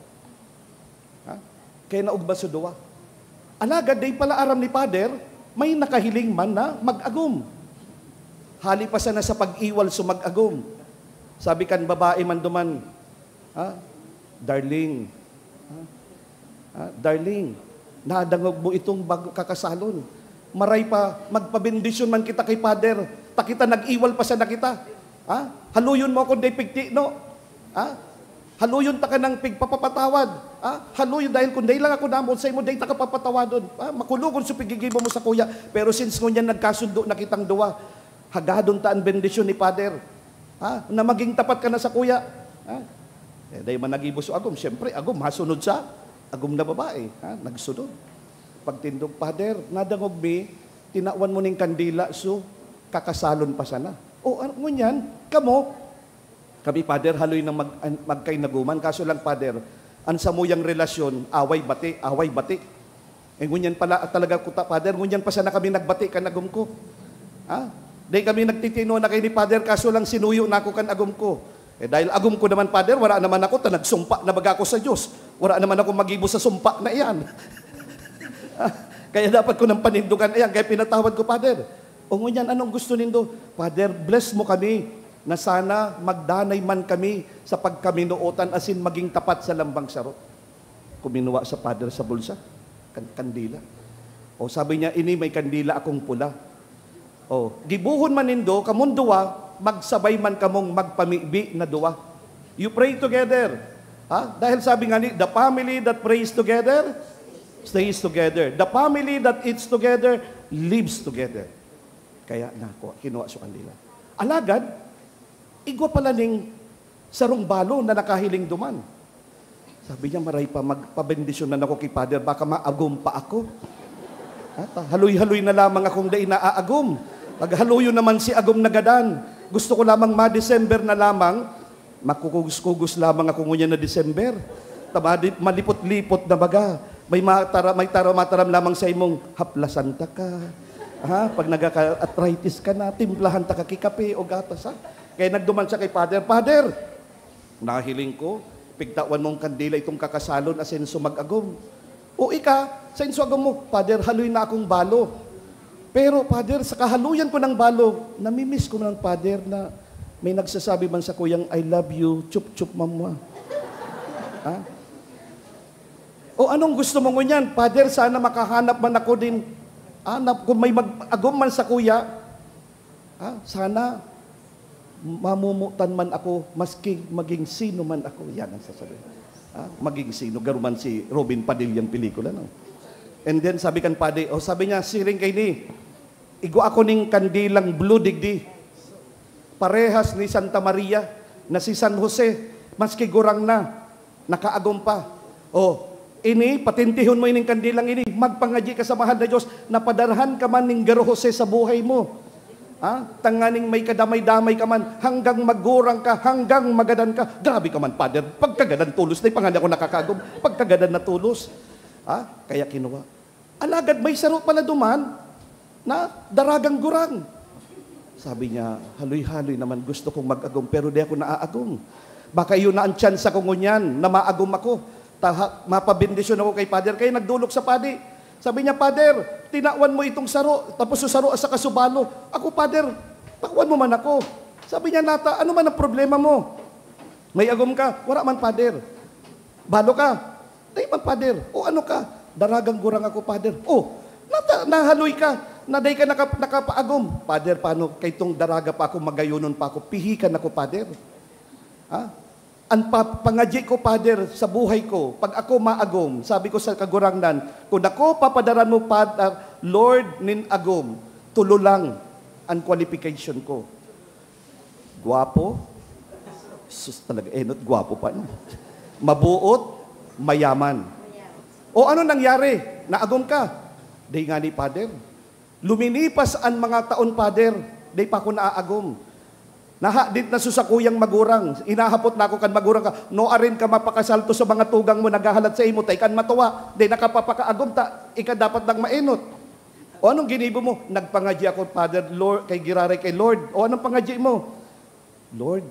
Ha? Kaya naugma so duwa. Alagad dai pala aram ni Pader, may nakahiling man na mag-agom. Hali pa sana sa pag-iwal so mag-agom. Sabi kan babae man duman, ha? "Darling, ha? Ha? Darling, nadangog mo itong bago kakasalon. Maray pa, magpabendisyon man kita kay Pader. Ta kita nag-iwal pa sana kita. Ha? Haluyon mo akong dai pigtino. Ha? Haluyon ta ka ng pigpapapatawad. Ha? Haluyon, dahil kung dai lang ako namon saimo, dai ta ka papatawadon. Ha? Makulogon so piggigibo mo sakuya. Pero since ngunyan nagkasundo na kitang duwa, hagadon ta an bendisyon ni Pader. Ha? Na maging tapat ka na sakuya. Ha? Eh, dai man nagibo so agom. Siyempre, agom, masunod sa agom na babae. Ha? Nagsunod. Pagtindog, "Pader, nadangog mi, tinawan mo ning kandila, so kakasalon pa sana." "O, ano, ngunyan, kamo?" "Kami, Pader, haloy nang mag-, an-, magkainagoman. Kaso lang, Pader, an samuyang relasyon, away bati, away bati." Eh, ngunyan pala, talaga kuta, Pader, ngunyan pa sana kami nagbati kan agom ko. Ha? Dai kami nagtitino na kay ni Pader, kaso lang sinuyo na ako kan agom ko. Eh, dahil agom ko naman, Pader, wala naman ako, ta nagsumpa na baga ako sa Diyos. Wala naman ako magibo sa sumpa na iyan. Ah, kaya dapat ko nang panindogan, ayan, kaya pinatawad ko, Pader. O ngunyan, anong gusto nindo? "Pader, bless mo kami na sana magdanay man kami sa pagkaminootan asin maging tapat sa lambang saro." Kuminua sa pader sa bulsa, kan-, kandila. O, sabi niya, "Ini may kandila akong pula. O, gibohon man nindo, kamong duwa, magsabay man kamong magpamibi na duwa." You pray together. Ha? Dahil sabi nga ni, "The family that prays together, stays together. The family that eats together, lives together." Kaya na, kuha, kinuha sa kandila. Alagad, igwa pala ning sarong balo na nakahiling duman. Sabi niya, "Maray pa, magpabendisyon na ako ki Pader, baka maagom pa ako." Ha? Ta-, haloy-haloy na lamang akong dai naaagom. Paghaluyon naman si agom na gadan. Gusto ko lamang ma-December na lamang. Makukugus-kugus lamang ako ngunyan na December. Ta-, madi-, malipot-lipot na baga. May matara-, may tara-, mataram lamang sa imong haplasan ta ka. Ha? Pag nagaka-arthritis ka na, timplahan ta ka ki kape o gatas, ha? Kaya nagduman siya kay Pader, "Pader, nahiling ko, pigtawan mong kandila itong kakasalon asin so mag-agom. O ika, sain so agom mo?" "Pader, haloy na akong balo. Pero, Pader, sa kahaloyan ko ng balo, namimiss ko man, Pader, na may nagsasabi man sakuyang, 'I love you, chup-chup mamwa.'" Ha? "O anong gusto mo ngunyan?" "Pader, sana makahanap man ako din. Ah, na, kung may mag-agom man sakuya, ah, sana mamumutan man ako, maski maging sino man ako." Yan ang sasabihin. Ah, maging sino, garo man si Robin Padillang pelikula, no? And then, sabi kan padi, o, sabi niya, "Siring kaini, igwa ako ning kandilang blue digdi. Parehas ni Santa Maria, na si San Jose, maski gurang na, nakaagom pa. O, ini, patintihon mo ining kandilang ini, magpangadyi ka sa mahal na Diyos, na padarhan ka man ning garo Jose sa buhay mo." Ha? Tanganing may kadamay-damay ka man, hanggang magurang ka, hanggang magadan ka. Grabe ka man, Father. Pagkagadan tolos na, ipangani ako nakakagom. Pagkagadan na tolos. Ha? Kaya kinuha. Alagad may saro pala duman na daragang gurang. Sabi niya, "Haloy-haloy naman, gusto kong mag-agom, pero di ako naaagom. Baka iyon na ang tsansa ko ngunyan na maagom ako. Taha, mapabendisyon ako kay Father." Kaya nagdolok sa padi. Sabi niya, "Father, tinawan mo itong saro, tapos yung saro asa kasubalo." "Ako, Father, tawan mo man ako." Sabi niya, "Nata, ano man ang problema mo? May agom ka?" "Wara man, Father." "Balo ka?" "Dai man, Father." "O ano ka?" "Daragang gurang ako, Father." "O, nata, nahaloy ka na dai ka naka-, nakapaagom." "Father, paano kay tong daraga pa ako, magayonon pa ako? Pihikan ako, Father." Ha? "An pa-, pangadyi ko, Father, sa buhay ko, pag ako maagom," sabi ko sa Kagurangnan, "kun ako papadaran mo, Father, Lord, nin agom, tulo lang an qualification ko. Gwapo." Sus, talaga, enot, gwapo pa, no? "Mabuot, mayaman." O ano nangyari? Naagom ka? "Dai ngani, Father." Luminipas an mga taon, Father, dai pa ako naaagom. Nahadit na sa sakuyang magurang. Inahapot na ako kan magurang ka, "Nuarin ka mapakasalto sa mga tugang mo naghahalat sa imo, ta ika an matuwa, dai nakapapakaagom ta, ika dapat nang maenot." "O anong ginibo mo?" "Nagpangadyi ako, Father, Lord, kay giraray kay Lord." "O anong pangadyi mo?" "Lord,"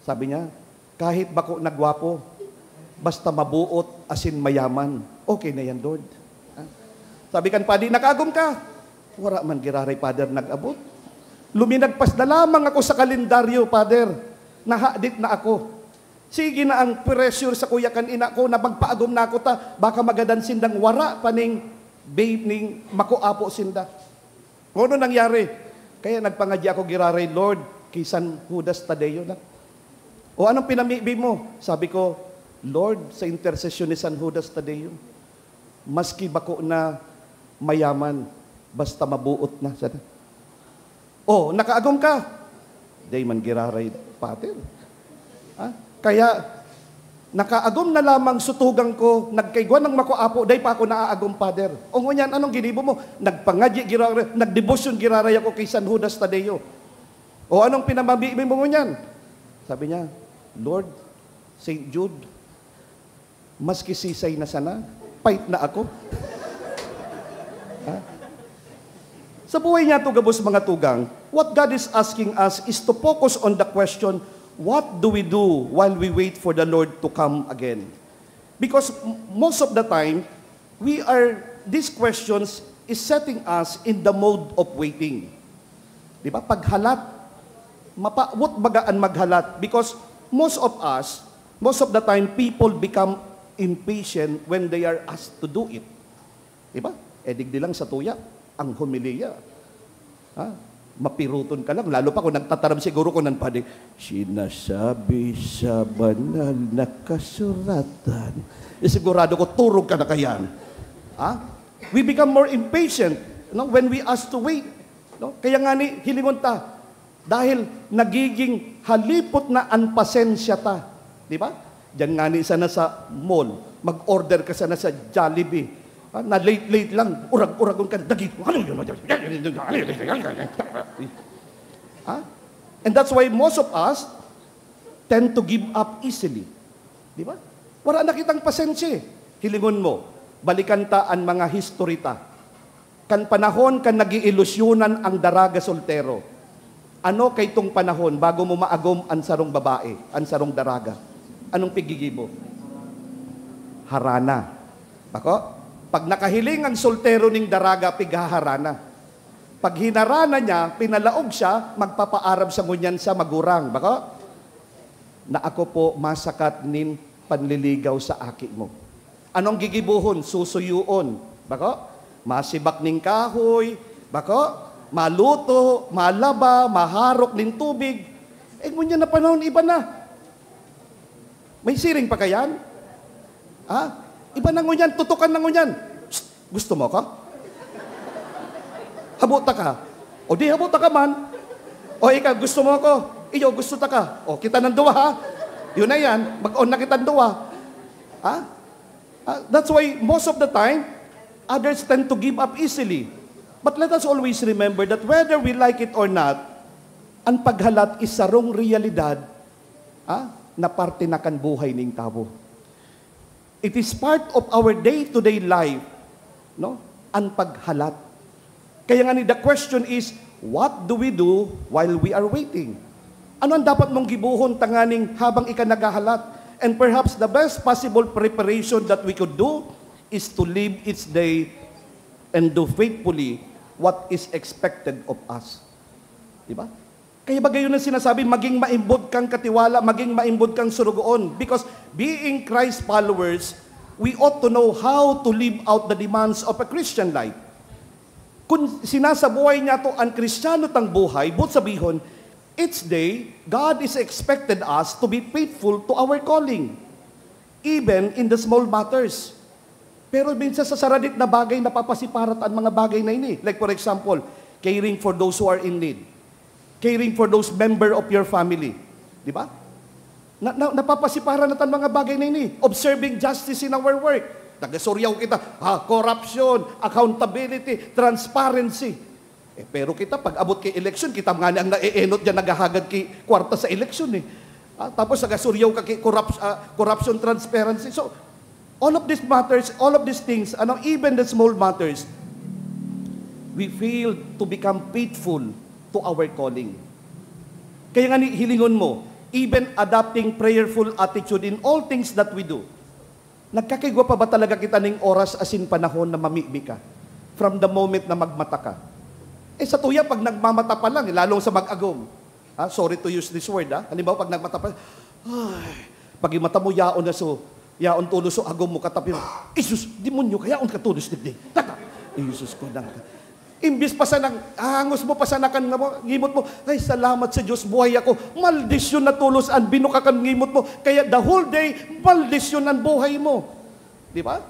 sabi niya, "kahit bako na gwapo, basta mabuot asin mayaman, okay na yan, Lord." Ha? Sabi kan padi, "Nakaagom ka?" "Wara man giraray, Father, nag-abot. Luminagpas na lamang ako sa kalendaryo, Father. Nahadit na ako." Sige na ang pressure sa kuya kan ina ko na magpaagom na ako ta, baka magadan sindang wara pa ning babe ning makuapo sinda. Ano nangyari? Kaya nagpangadya ako giraray, "Lord, ki San Judas Tadeo na." "O anong pinamibi mo?" Sabi ko, "Lord, sa intersesyon ni San Judas Tadeo, maski bako na mayaman, basta mabuot na." Sana. "O, nakaagom ka?" "Dai man giraray, Father." Ha? Kaya, nakaagom na lamang sutugang ko, nagkaigwa ng makuapo, dai pa ako naaagom, Father. O ngunyan, anong ginibo mo? Nagpangadyi giraray, nagdebosyon giraray ako kay San Judas Tadeo. O anong pinamamibi mo ngunyan? Sabi niya, "Lord, Saint Jude, maski sisay na sana, pait na ako." Ha? Sa buhay niya to gabos, mga tugang, what God is asking us is to focus on the question, what do we do while we wait for the Lord to come again? Because m-, most of the time, we are, these questions is setting us in the mode of waiting. Di ba? Paghalat, mapaabot baga an maghalat. Because most of us, most of the time, people become impatient when they are asked to do it. Di ba? Eh, digdi lang sa tuya, ang homilya. Ha? Mapiruton ka lang. Lalo pa kung nagtataram siguro ko ng padi, "Sinasabi sa banal na kasuratan." Eh, sigurado ko, turog ka na kayan. Ha? We become more impatient, no, when we ask to wait. No? Kaya nga ni, hilingon ta, dahil nagiging halipot na ang pasensya ta. Di ba? Diyan nga ni sana sa mall, mag-order ka sana sa Jollibee. Ha? Na late-late lang, urag-uragon ka, dagi. Ha? And that's why most of us tend to give up easily. Di ba? Wala na kitang pasensya eh. Hilingon mo, balikan ta an mga history ta. Kan panahon kan nag-iilusyonan ang daraga soltero, ano kaitong panahon bago mo maagom an sarong babae, an sarong daraga? Anong pigigibo? Harana. Bako? Pag nakahiling ang soltero ning daraga, pighaharana. Pag hinarana niya, pinalaog siya, magpapaaram sa ngunyan sa magurang. Bako? Na ako po masakat nin panliligaw sa aki mo. Anong gigibuhon? Susuyuon. Bako? Masibak ning kahoy. Bako? Maluto, malaba, maharok nin tubig. Eh, ngunyan na panahon, iba na. May siring pa kayan? Ha? Iba na ngunyan, tutukan na ngunyan. Psst, gusto mo ako? Habo ta ka. O di, habo ta ka man. O ikaw, gusto mo ako? Iyo, gusto ta ka. O, kita ng duwa, ha? Yun na yan. Mag-on na kitang duwa. Ha? Ah, that's why most of the time, others tend to give up easily. But let us always remember that whether we like it or not, an paghalat is sarong realidad, ah, na parte na kan buhay ning tawo. It is part of our day-to-day life, no? An paghalat. Kaya nga ni, the question is, what do we do while we are waiting? Ano ang dapat mong gibohon tanganing habang ika naghahalat? And perhaps the best possible preparation that we could do is to live each day and do faithfully what is expected of us. Di ba? Kaya ba gayon ang sinasabi, maging maimbod kang katiwala, maging maimbod kang surugoon? Because being Christ followers, we ought to know how to live out the demands of a Christian life. Kung sinasabuhay niyato an Kristiyano tang buhay, boot sabihon, each day, God is expected us to be faithful to our calling, even in the small matters. Pero minsan sa saradit na bagay, napapasiparat an mga bagay na ini. Like for example, caring for those who are in need. Caring for those member of your family. Di ba? Na, na, napapasiparan na tan mga bagay na ini. Observing justice in our work. Nagasuryaw kita, ha, corruption, accountability, transparency. Eh, pero kita, pag abot kay eleksyon, kita ngani ang naeenot diyan, naghahagad ki kwarta sa eleksyon eh. Ah, tapos nagasuryaw ka kay corrupt-, ah, corruption, transparency. So, all of these matters, all of these things, ano, even the small matters, we fail to become faithful to our calling. Kaya nga ni, hilingon mo, even adopting prayerful attitude in all things that we do. Nagkakaigwa pa ba talaga kita ning oras asin panahon na mamibi ka? From the moment na magmata ka. Eh, sa tuya, pag nagmamata pa lang, eh, lalong sa mag-agom. Ah, sorry to use this word, ah. Halimbawa, pag nagmata pa, ay, pag yung mata mo, yaon na so, yaon tulos so agom mo, katabi mo, "Jesus, demonyo ka, yaon ka tulos digdi." Taka, "Jesus ko, nang ka." Imbis pa sanang, ahangos mo pa sana kan nga mo, ngimot mo, "Ay, salamat sa Diyos, buhay ako." Maldisyon na tulos an binuka kan ngimot mo. Kaya the whole day, maldisyon an buhay mo. Di ba?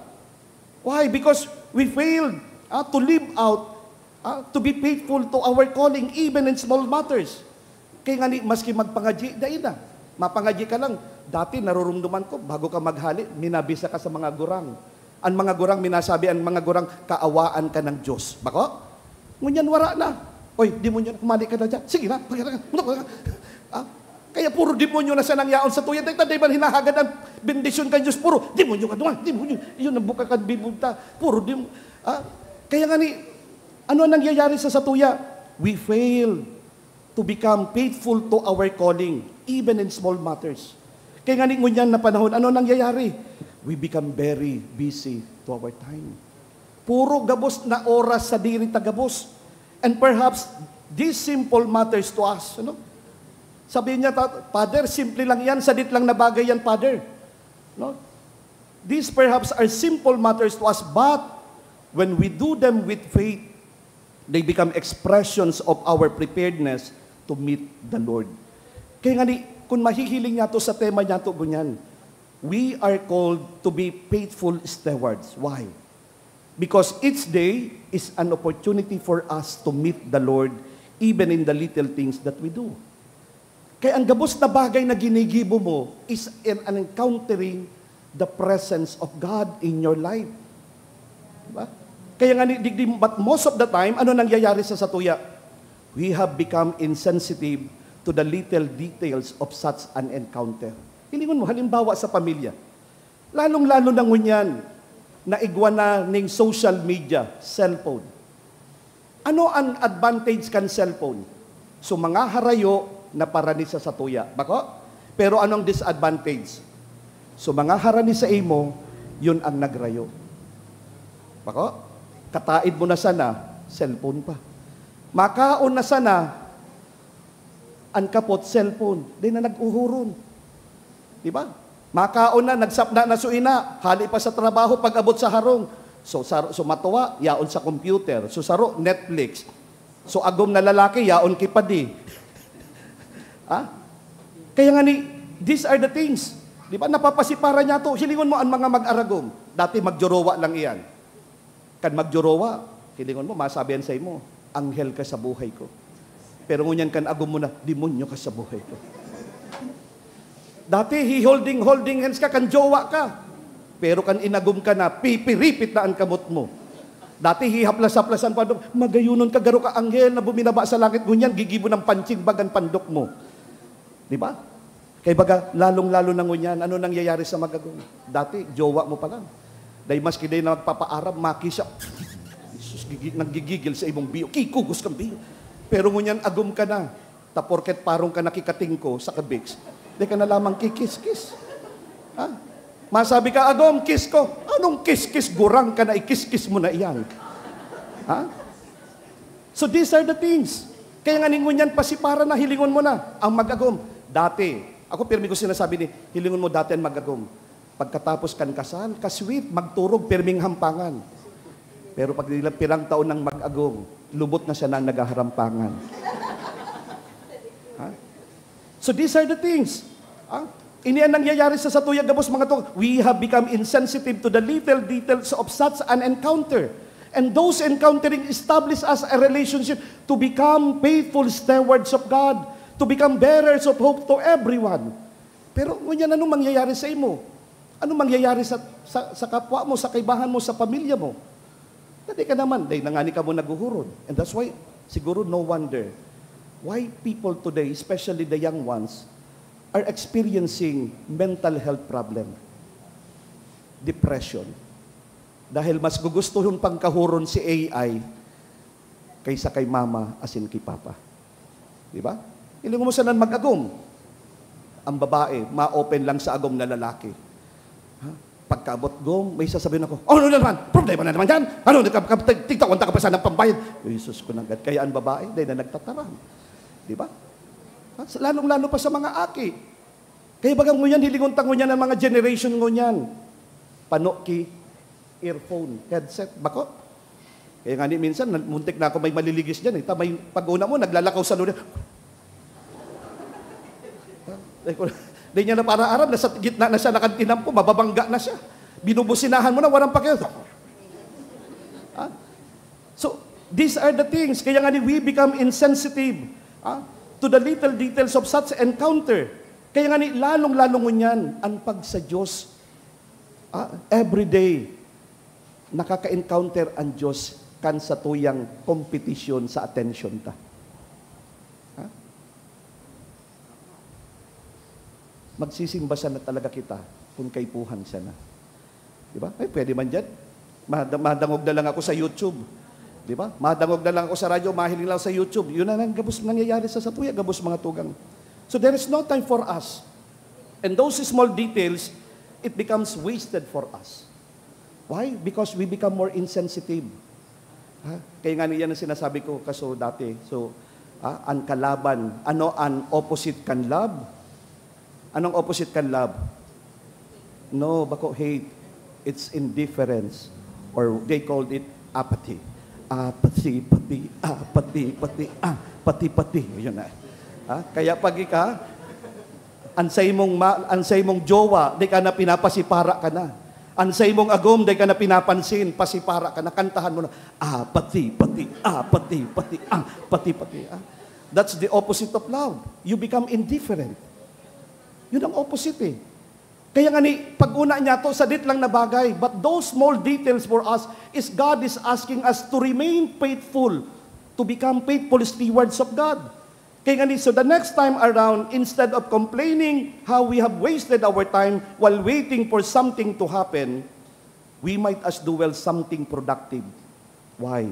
Why? Because we failed, ah, to live out, ah, to be faithful to our calling, even in small matters. Kaya nga ni, maski magpangadyi, dai na. Mapangadyi ka lang. Dati, narurumduman ko, bago ka maghali, minabisa ka sa mga gurang. An mga gurang, minasabi an mga gurang, "Kaawaan ka ng Diyos." Bako? Ngunyan, wara na. "Oy, demonyo, humali ka na dyan. Sige na, pag-, ah, kaya puro demonyo na sanang yaon sa tuya. Dahil tayo man hinahagad ang bendisyon kan Diyos, puro demonyo ka duman, demonyo." Yun ang buka kan bibunta. Puro dem-, ah, kaya nga ni, ano ang nangyayari sa satuya? We fail to become faithful to our calling, even in small matters. Kaya nga ni ngunyan na panahon, ano nangyayari? We become very busy to our time. Puro gabos na oras sa diri ta gabos. And perhaps, these simple matters to us, ano? Sabi niya, "Ta-, Father, simple lang yan, sadit lang na bagay yan, Father." No? These perhaps are simple matters to us, but when we do them with faith, they become expressions of our preparedness to meet the Lord. Kaya nga ni, kung mahihiling niyato sa tema niyato, ngunyan, we are called to be faithful stewards. Why? Because each day is an opportunity for us to meet the Lord, even in the little things that we do. Kaya ang gabos na bagay na ginigibo mo is in an encountering the presence of God in your life. Diba? Kaya nga, ni-, digdi, but most of the time, ano nangyayari sa satuya? We have become insensitive to the little details of such an encounter. Hilingon mo, halimbawa sa pamilya. Lalong-lalo na ngunyan, naigwa na ning social media, cellphone. Ano an advantage kan cellphone? So, mga harayo na parani sa satuya. Bako? Pero anong disadvantage? So, mga harani sa imo, yun ang nagrayo. Bako? Kataid mo na sana, cellphone pa. Makaon na sana, an kapot, cellphone. Di na nag-uhuron. Di ba? Makaon na, nagsapna na so ina, hali pa sa trabaho, pag-abot sa harong. So, sar-, so matuwa, yaon sa computer. So, saro, Netflix. So, agom na lalaki, yaon ki padi. Ha? Kaya nga ni, these are the things. Di ba? Napapasiparan niyato. Hilingon mo an mga mag-aragom. Dati, magjojowa lang iyan. Kan magjojowa, hilingon mo, masabi yan sa imo, "Anghel ka sa buhay ko." Pero ngunyan kan agom mo na, "Demonyo ka sa buhay ko." Dati, hi-holding, holding hands ka, kan jowa ka. Pero kan inagom ka na, pipiripit na an kamot mo. Dati hihaplas-haplasan pa doon, magayonon ka, garo ka anghel na buminaba sa langit, ngunyan gigibo ng punching bag an pandok mo. Di ba? Kay baga, lalong-lalo na ngunyan, ano nangyayari sa mag-agom? Dati, jowa mo pa lang. Dahil maski dahil na magpapaaram, maki siya. Jesus, gigi, nanggigigil sa imong biyo. Kikugos kang biyo. Pero ngunyan, agom ka na. Ta porket parong ka nakikatingko sa kabix, di ka na lamang kikiskis. Ha? Masabi ka, "Agom, kiss ko." Anong kiskis? Gurang ka na, ikiskis mo na iyan. Ha? So these are the things. Kaya nga ningon yan, pasipara na, hilingon mo na ang mag-agom. Dati, ako pirmi ko sinasabi ni, hilingon mo dati ang mag-agom. Pagkatapos kan kasal, ka-sweet, magturog, pirming hampangan. Pero pag nila pirang taon ng mag-agom, lubot na siya na naghaharampangan. Ha? So these are the things. Ha? Ini ang nangyayari sa satuya gabos mga to. We have become insensitive to the little details of such an encounter. And those encountering establish us a relationship to become faithful stewards of God, to become bearers of hope to everyone. Pero ngunyan, anong mangyayari sa imo? Anong mangyayari sa, sa, sa kapwa mo, sa kaibahan mo, sa pamilya mo? Dati ka naman, dahil nangani ka mo naguhuron. And that's why, siguro no wonder why people today, especially the young ones, are experiencing mental health problem, depression. Dahil mas gugustuhon pang kahuron si A I kaysa kay mama asin ki papa. Di ba? Hiling mo sana mag-agom. Ang babae, ma-open lang sa agom na lalaki. Ha? Pagkaabot gom, may sasabihin ako, "Oh, ano na naman? Problema na naman yan. Ano, nagka-, ka-, tig-, tigtawan ta ka pa sana ng pambayad." Jesus ko nanggad. Kaya ang babae, dahil na nagtataram. Di ba? Ha? Sa, lalong-lalo pa sa mga aki. Kaya bagang ngunyan, hilingon ta ngunyan ang mga generation ngunyan. Pano ki earphone, headset, bako? Kaya nga ni minsan, na-, muntik na ako may maliligis dyan eh. Ta-, may pag-una mo, naglalakaw sa lunes. Ay, ko-, di niya na para aram, nasa gitna na siya, nakantinampo, mababangga na siya. Binubusinahan mo na, walang pakialam. Ha? So, these are the things. Kaya nga ni, we become insensitive, ha, to the little details of such encounter. Kaya nga ni, lalong-lalo ngunyan, ang pag sa Diyos, ah, every day, nakaka-encounter ang Diyos kan satuyang kompetisyon sa atensyon ta. Ha? Magsisimba sana talaga kita kun kaipuhan sana. Di ba? Ay, pwede man dyan. Mada-, madangog na lang ako sa YouTube. Di ba? Madangog na lang ako sa radyo, mahiling lang sa YouTube. Yun na lang gabos nangyayari sa satuya, gabos mga tugang. So there is no time for us. And those small details, it becomes wasted for us. Why? Because we become more insensitive. Ha? Kaya nga niyan ang sinasabi ko kaso dati. So, ah, ang kalaban, ano ang opposite kan love? Anong opposite kan love? No, bako hate. It's indifference. Or they called it apathy. Apathy, pati, apathy, pati, ah, pati, pati. Yun na. Ha? Kaya pag ika, an sa imong ma-, an sa imong jowa, di ka na pinapasipara ka na. An sa imong agom, di ka na pinapansin, pasipara ka na. Kantahan mo na, "Ah, pati, pati, ah, pati, pati, ah, pati, pati, ah." That's the opposite of love. You become indifferent. Yun ang opposite eh. Kaya nga ni, pag-una niya to, sadit lang na bagay. But those small details for us is God is asking us to remain faithful, to become faithful stewards of God. Kaya nga ni, so the next time around, instead of complaining how we have wasted our time while waiting for something to happen, we might as do well something productive. Why?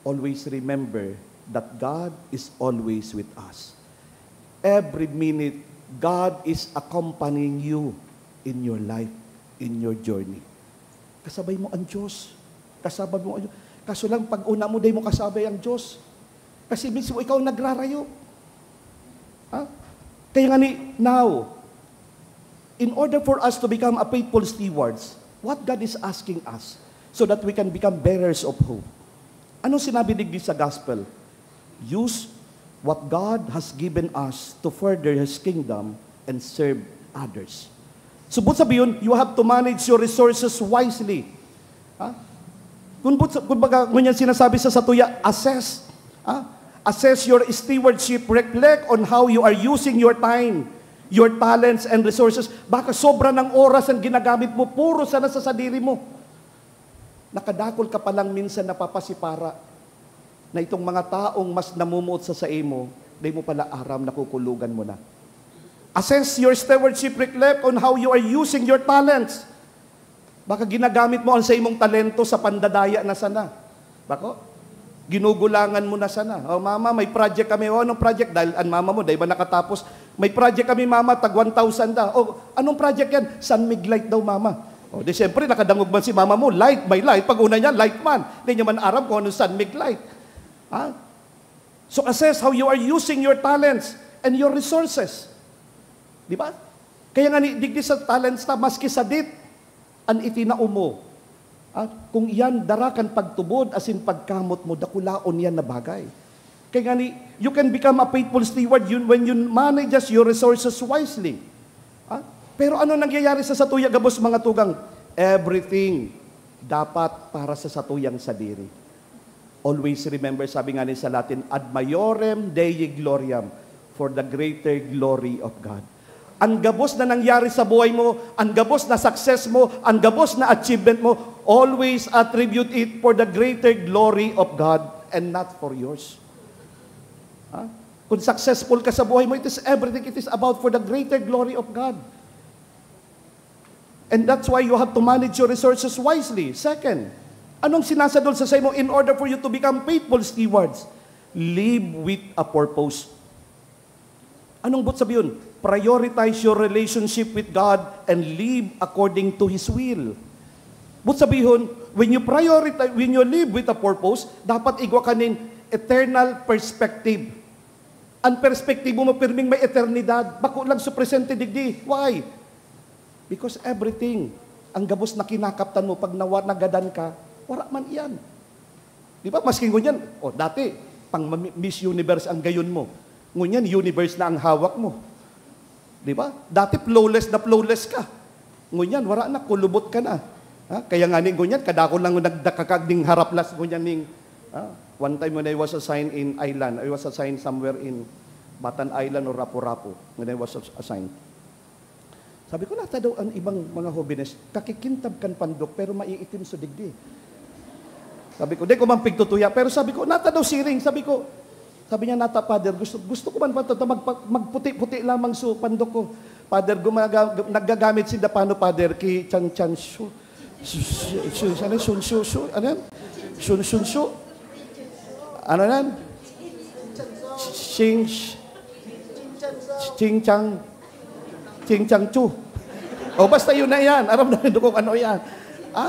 Always remember that God is always with us. Every minute, God is accompanying you in your life, in your journey. Kasabay mo ang Diyos. Kasabay mo ang Diyos. Kaso lang, pag una mo, di mo kasabay ang Diyos. Kasi mismo ikaw ang nagrarayo. Ha? Kaya nga ni, now, in order for us to become a faithful stewards, what God is asking us so that we can become bearers of hope. Ano sinabi digdi sa gospel? Use what God has given us to further His kingdom and serve others. So, but sabi yun, you have to manage your resources wisely. Ha? Kung, but, kung baga, ngunyan sinasabi sa satuya, assess. Ha? Assess your stewardship. Reflect on how you are using your time, your talents, and resources. Baka sobra ng oras ang ginagamit mo, puro sana sa sadiri mo. Nakadakul ka palang minsan napapasipara na itong mga taong mas namumuot sa saimo, dai mo pala aram, nakukulogan mo na. Assess your stewardship, reflect on how you are using your talents. Baka ginagamit mo ang saimong talento sa pandadaya na sana. Bako? Ginugulangan mo na sana. "O, mama, may project kami." "O, anong project?" Dahil ang mama mo, dai ba nakatapos? "May project kami, mama, tag one thousand da." "O, anong project yan?" "San Mig Light daw, mama." O, di siyempre, nakadangog man si mama mo, "Light, may light." Pag una niya, light man. Di niya man aram kung anong San Mig Light. Ha? So, assess how you are using your talents and your resources. Di ba? Kaya nga ni, digdi sa talents ta, maski sadit an itinao mo, ah, kung iyan dara kan pagtubod asin pagkamot mo, dakulaon iyan na bagay. Kaya nga ni, you can become a faithful steward yun when you manages your resources wisely. Ah, pero ano nangyayari sa satuya gabos, mga tugang? Everything dapat para sa satuyang sadiri. Always remember, sabi nga ni sa Latin, "Ad maiorem Dei gloriam," for the greater glory of God. Ang gabos na nangyari sa buhay mo, ang gabos na success mo, ang gabos na achievement mo, always attribute it for the greater glory of God and not for yours. Ha? Kung successful ka sa buhay mo, it is everything, it is about for the greater glory of God. And that's why you have to manage your resources wisely. Second, anong sinasadol sa saimo in order for you to become faithful stewards? Live with a purpose. Anong but sabi yun? Prioritize your relationship with God and live according to His will. But sabihon, when you prioritize, when you live with a purpose, dapat igwa ka nin eternal perspective. Ang perspektibo mo, pirming may eternidad, bako lang sa presente digdi. Why? Because everything, ang gabos na kinakaptan mo, pag nawa-, nagadan ka, wala man iyan. Di ba? Maski ngunyan, o, dati, pang ma-, Miss Universe ang gayon mo. Ngunyan, universe na ang hawak mo. Di ba? Dati, flawless na flawless ka. Ngunyan, wala na, kulubot ka na. Ha? Kaya nga ni, ngunyan, kadakol lang nagdakakag ning haraplas, ngunyan ning, ha? One time when I was assigned in Island, I was assigned somewhere in Batan Island or Rapu-Rapu when I was assigned. Sabi ko, "Nata daw an ibang mga hobenes, kakikintab kan pandok, pero maiitim so digdi." Sabi ko, "Di ko man pigtutuya," pero sabi ko, "Nata daw siring," sabi ko. Sabi niya, "Nata, Father, gusto, gusto ko man pa ta-, magpa-, magputi-puti lamang so pandok ko." Father, gumaga-, naggagamit sinda pano, Father, ki Chan Chan Shu. Su-, su-, su-, ano, Sun Shu Shu? Ano yan? Sun Sun Shu? Ano yan? Ching, Ching Chang, Ching Chang Chu. O, basta yun na yan. Aram na rin kung ano yan. Ha?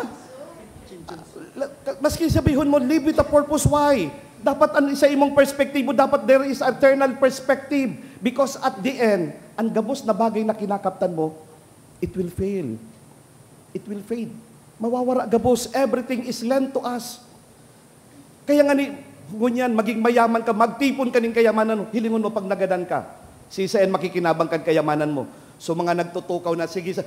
La-, ka-, maski sabihon mo, "Live with a purpose." Why? Dapat an, sa imong perspektibo, dapat there is eternal perspective. Because at the end, ang gabos na bagay na kinakaptan mo, it will fail. It will fade. Mawawara gabos. Everything is lent to us. Kaya nga ni, ngunyan, maging mayaman ka, magtipon ka nin kayamanan, hilingon mo pag nagadan ka. Sisayan makikinabang kan kayamanan mo. So, mga nagtutukaw na, sige sa,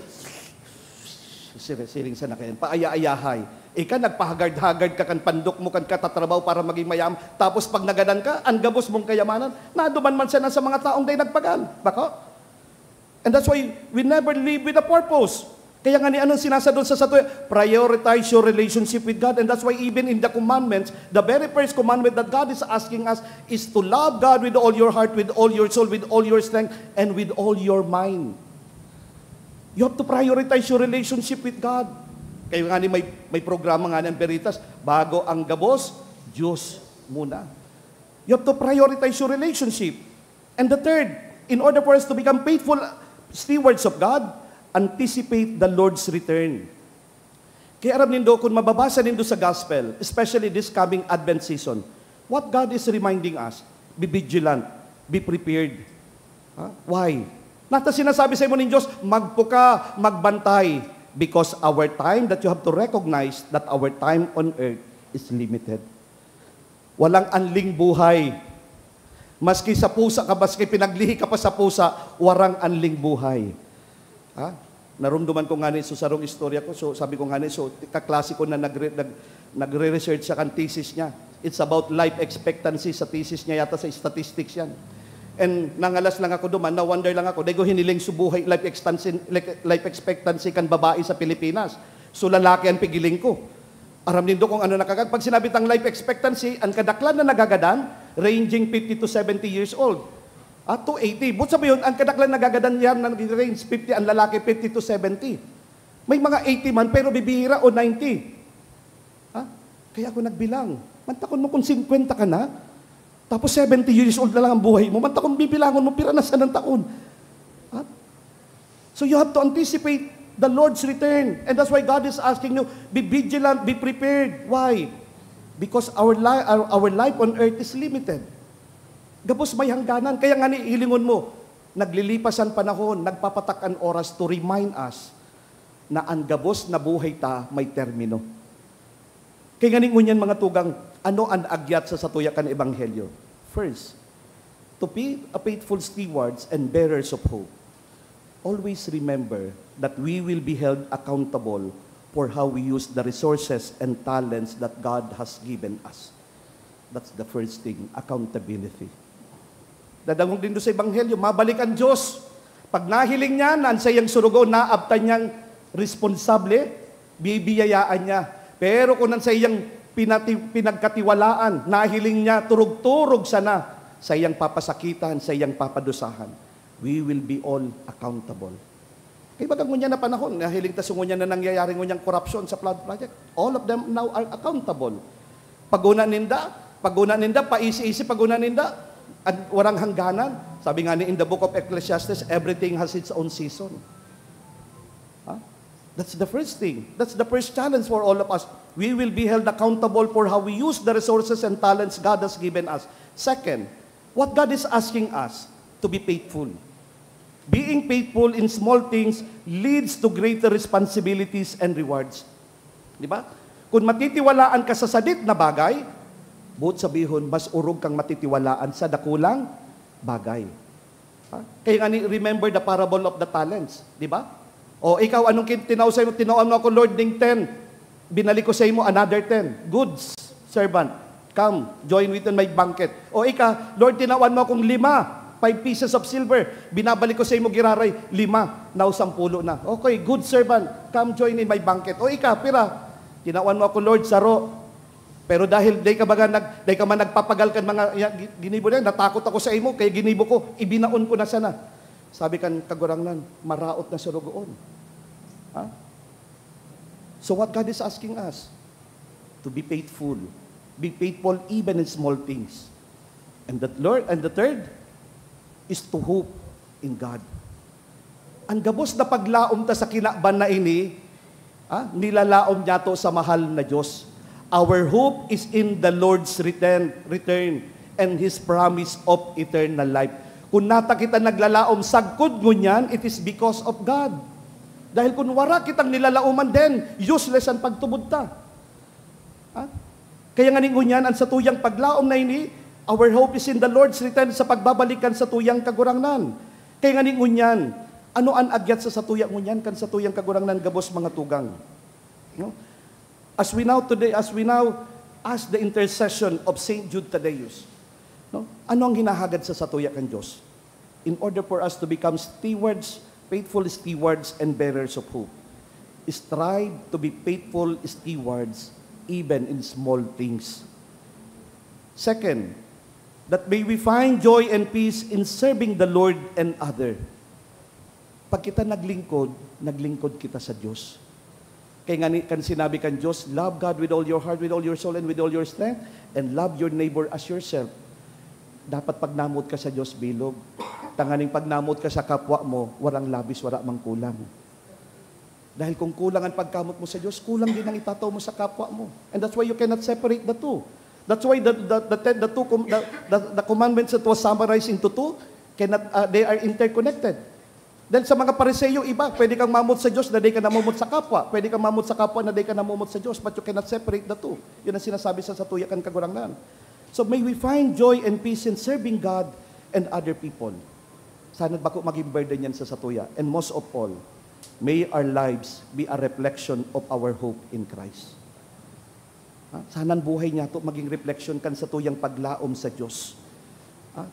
sir-, siring sa nakayan, paaya-ayahay. Ika, nagpahagard-hagard ka kan pandok mo, kan katatrabaho para maging mayaman. Tapos pag nagadan ka, ang gabos mong kayamanan, naduman man siya na sa mga taong dai nagpagal. Bako? And that's why we never live with a purpose. Kaya nga ni anong sinasadol sa satuya, prioritize your relationship with God. And that's why even in the commandments, the very first commandment that God is asking us is to love God with all your heart, with all your soul, with all your strength, and with all your mind. You have to prioritize your relationship with God. Kaya nga ni may, may programa nga ni ang Veritas, bago ang gabos, Diyos muna. You have to prioritize your relationship. And the third, in order for us to become faithful stewards of God, anticipate the Lord's return. Kaya aram nindo, kung mababasa nindo sa gospel, especially this coming Advent season, what God is reminding us, be vigilant, be prepared. Ha? Why? Nata sinasabi sa imo nin Diyos, "Magpuka, magbantay." Because our time, that you have to recognize that our time on earth is limited. Walang anling buhay. Maski sa pusa ka, maski pinaglihi ka pa sa pusa, warang anling buhay. Ha? Narumduman ko ngani sa sarong istorya ko. So, sabi ko ngani, so, kaklase ko na nagre-, nag-, nagre-research siya kan thesis niya. It's about life expectancy sa thesis niya yata, sa statistics yan. And nangalas lang ako duman, na-wonder lang ako, dai ko hiniling so buhay, life expectancy, life expectancy kan babae sa Pilipinas. So, lalaki ang pigiling ko. Aram nindo kung ano nakagadan. Pag sinabi tang life expectancy, ang kadaklan na nagagadan, ranging fifty to seventy years old. At to eighty. But sabi yun, ang kadaklan nagagadan yan na nag-range fifty, ang lalaki fifty to seventy. May mga eighty man, pero bibihira o ninety. Ha? Kaya ako nagbilang. Mantakon mo kung fifty ka na, tapos seventy years old na lang ang buhay mo, mantakon bibilangon mo, pira na sana ang taon. Ha? So you have to anticipate the Lord's return. And that's why God is asking you, be vigilant, be prepared. Why? Because our, li- our, our life on earth is limited. Gabos may hangganan. Kaya nga ni, hilingon mo, naglilipas ang panahon, nagpapatak an oras to remind us na ang gabos na buhay ta may termino. Kaya nga ni ngunyan, mga tugang, ano an agyat sa satuya kan Ebanghelyo? First, to be a faithful stewards and bearers of hope. Always remember that we will be held accountable for how we use the resources and talents that God has given us. That's the first thing, accountability. Dadangog nindo sa Ebanghelyo, mabalik ang Diyos. Pag nahiling niya na ang saiyang surugo, naabtan niyang responsable, bibiyayaan niya. Pero kung ang saiyang pinati-, pinagkatiwalaan, nahiling niya, turog-turog sana, saiyang papasakitan, saiyang papadusahan. We will be all accountable. Kay baga ngunyan na panahon, nahiling ta sa ngunyan na nangyayari ngunyan korupsyon sa flood project. All of them now are accountable. Paguna ninda, paguna ninda, paisi-isi paguna ninda, at warang hangganan. Sabi nga ni in the book of Ecclesiastes, everything has its own season. Ha? That's the first thing. That's the first challenge for all of us. We will be held accountable for how we use the resources and talents God has given us. Second, what God is asking us to be faithful. Being faithful in small things leads to greater responsibilities and rewards. Di ba? Kung matitiwalaan ka sa sadit na bagay, buot sabihon, mas orog kang matitiwalaan sa dakulang bagay. Ha? Kaya nga ni, remember the parable of the talents, di ba? O ikaw, anong kin-, tinao sa'yo? Tinawon mo ako, Lord, ning ten. Binalik ko sa'yo mo another ten. Good servant, come, join with in my banquet. O ika, Lord, tinawon mo akong lima, five pieces of silver. Binabalik ko sa'yo mo giraray, lima, now sampulo na. Okay, good servant, come join in my banquet. O ika, pira? Tinawon mo ako, Lord, saro. Pero dahil dai ka baga nag-, dai ka man nagpapagal kan mga ya-, gi-, ginibo na yan, natakot ako sa imo, kaya ginibo ko, ibinaon ko na sana. Sabi kan Kagurangnan, "Maraot na surugoon." Ha? So what God is asking us? To be faithful. Be faithful even in small things. And the Lord, and the third is to hope in God. Ang gabos na paglaom ta sa kinaban na ini, ah, nilalaom niyato sa mahal na Diyos. Our hope is in the Lord's return, return and His promise of eternal life. Kung nata kita naglalaom sagkod ngunyan, it is because of God. Dahil kung wara kitang nilalaoman, then useless ang pagtubod ta. Ha? Kaya nga ni ngunyan, ang satuyang paglaom na ini, our hope is in the Lord's return, sa pagbabalik kan satuyang Kagurangnan. Kaya nga ni ngunyan, ano an agyat sa satuya ngunyan kan satuyang Kagurangnan gabos, mga tugang? No? As we now today, as we now ask the intercession of Saint Jude Thaddeus, no? Ano ang hinahagad sa satuya kan Diyos? In order for us to become stewards, faithful stewards and bearers of hope, strive to be faithful stewards even in small things. Second, that may we find joy and peace in serving the Lord and other. Pag kita naglingkod, naglingkod kita sa Diyos. Kaya nga ni, kan sinabi kan Diyos, "Love God with all your heart, with all your soul, and with all your strength, and love your neighbor as yourself." Dapat pag namoot ka sa Diyos, bilog. Tanganing pag namoot ka sa kapwa mo, warang labis, wara mang kulang. Dahil kung kulang ang pagkamot mo sa Diyos, kulang din ang itatao mo sa kapwa mo. And that's why you cannot separate the two. That's why the, the, the, the two com-, the, the, the commandments that was summarized into two, cannot, uh, they are interconnected. Dahil sa mga Pariseo, iba, pwede kang mamot sa Diyos na di ka namumot sa kapwa. Pwede kang mamot sa kapwa na di ka namumot sa Diyos, but you cannot separate the two. Yun ang sinasabi sa satuya kan Kagurangnan. So may we find joy and peace in serving God and other people. Sana bako maging burden yan sa satuya. And most of all, may our lives be a reflection of our hope in Christ. Ha? Sana ang buhay niyato maging refleksyon kan satuyang paglaom sa Diyos. Ha?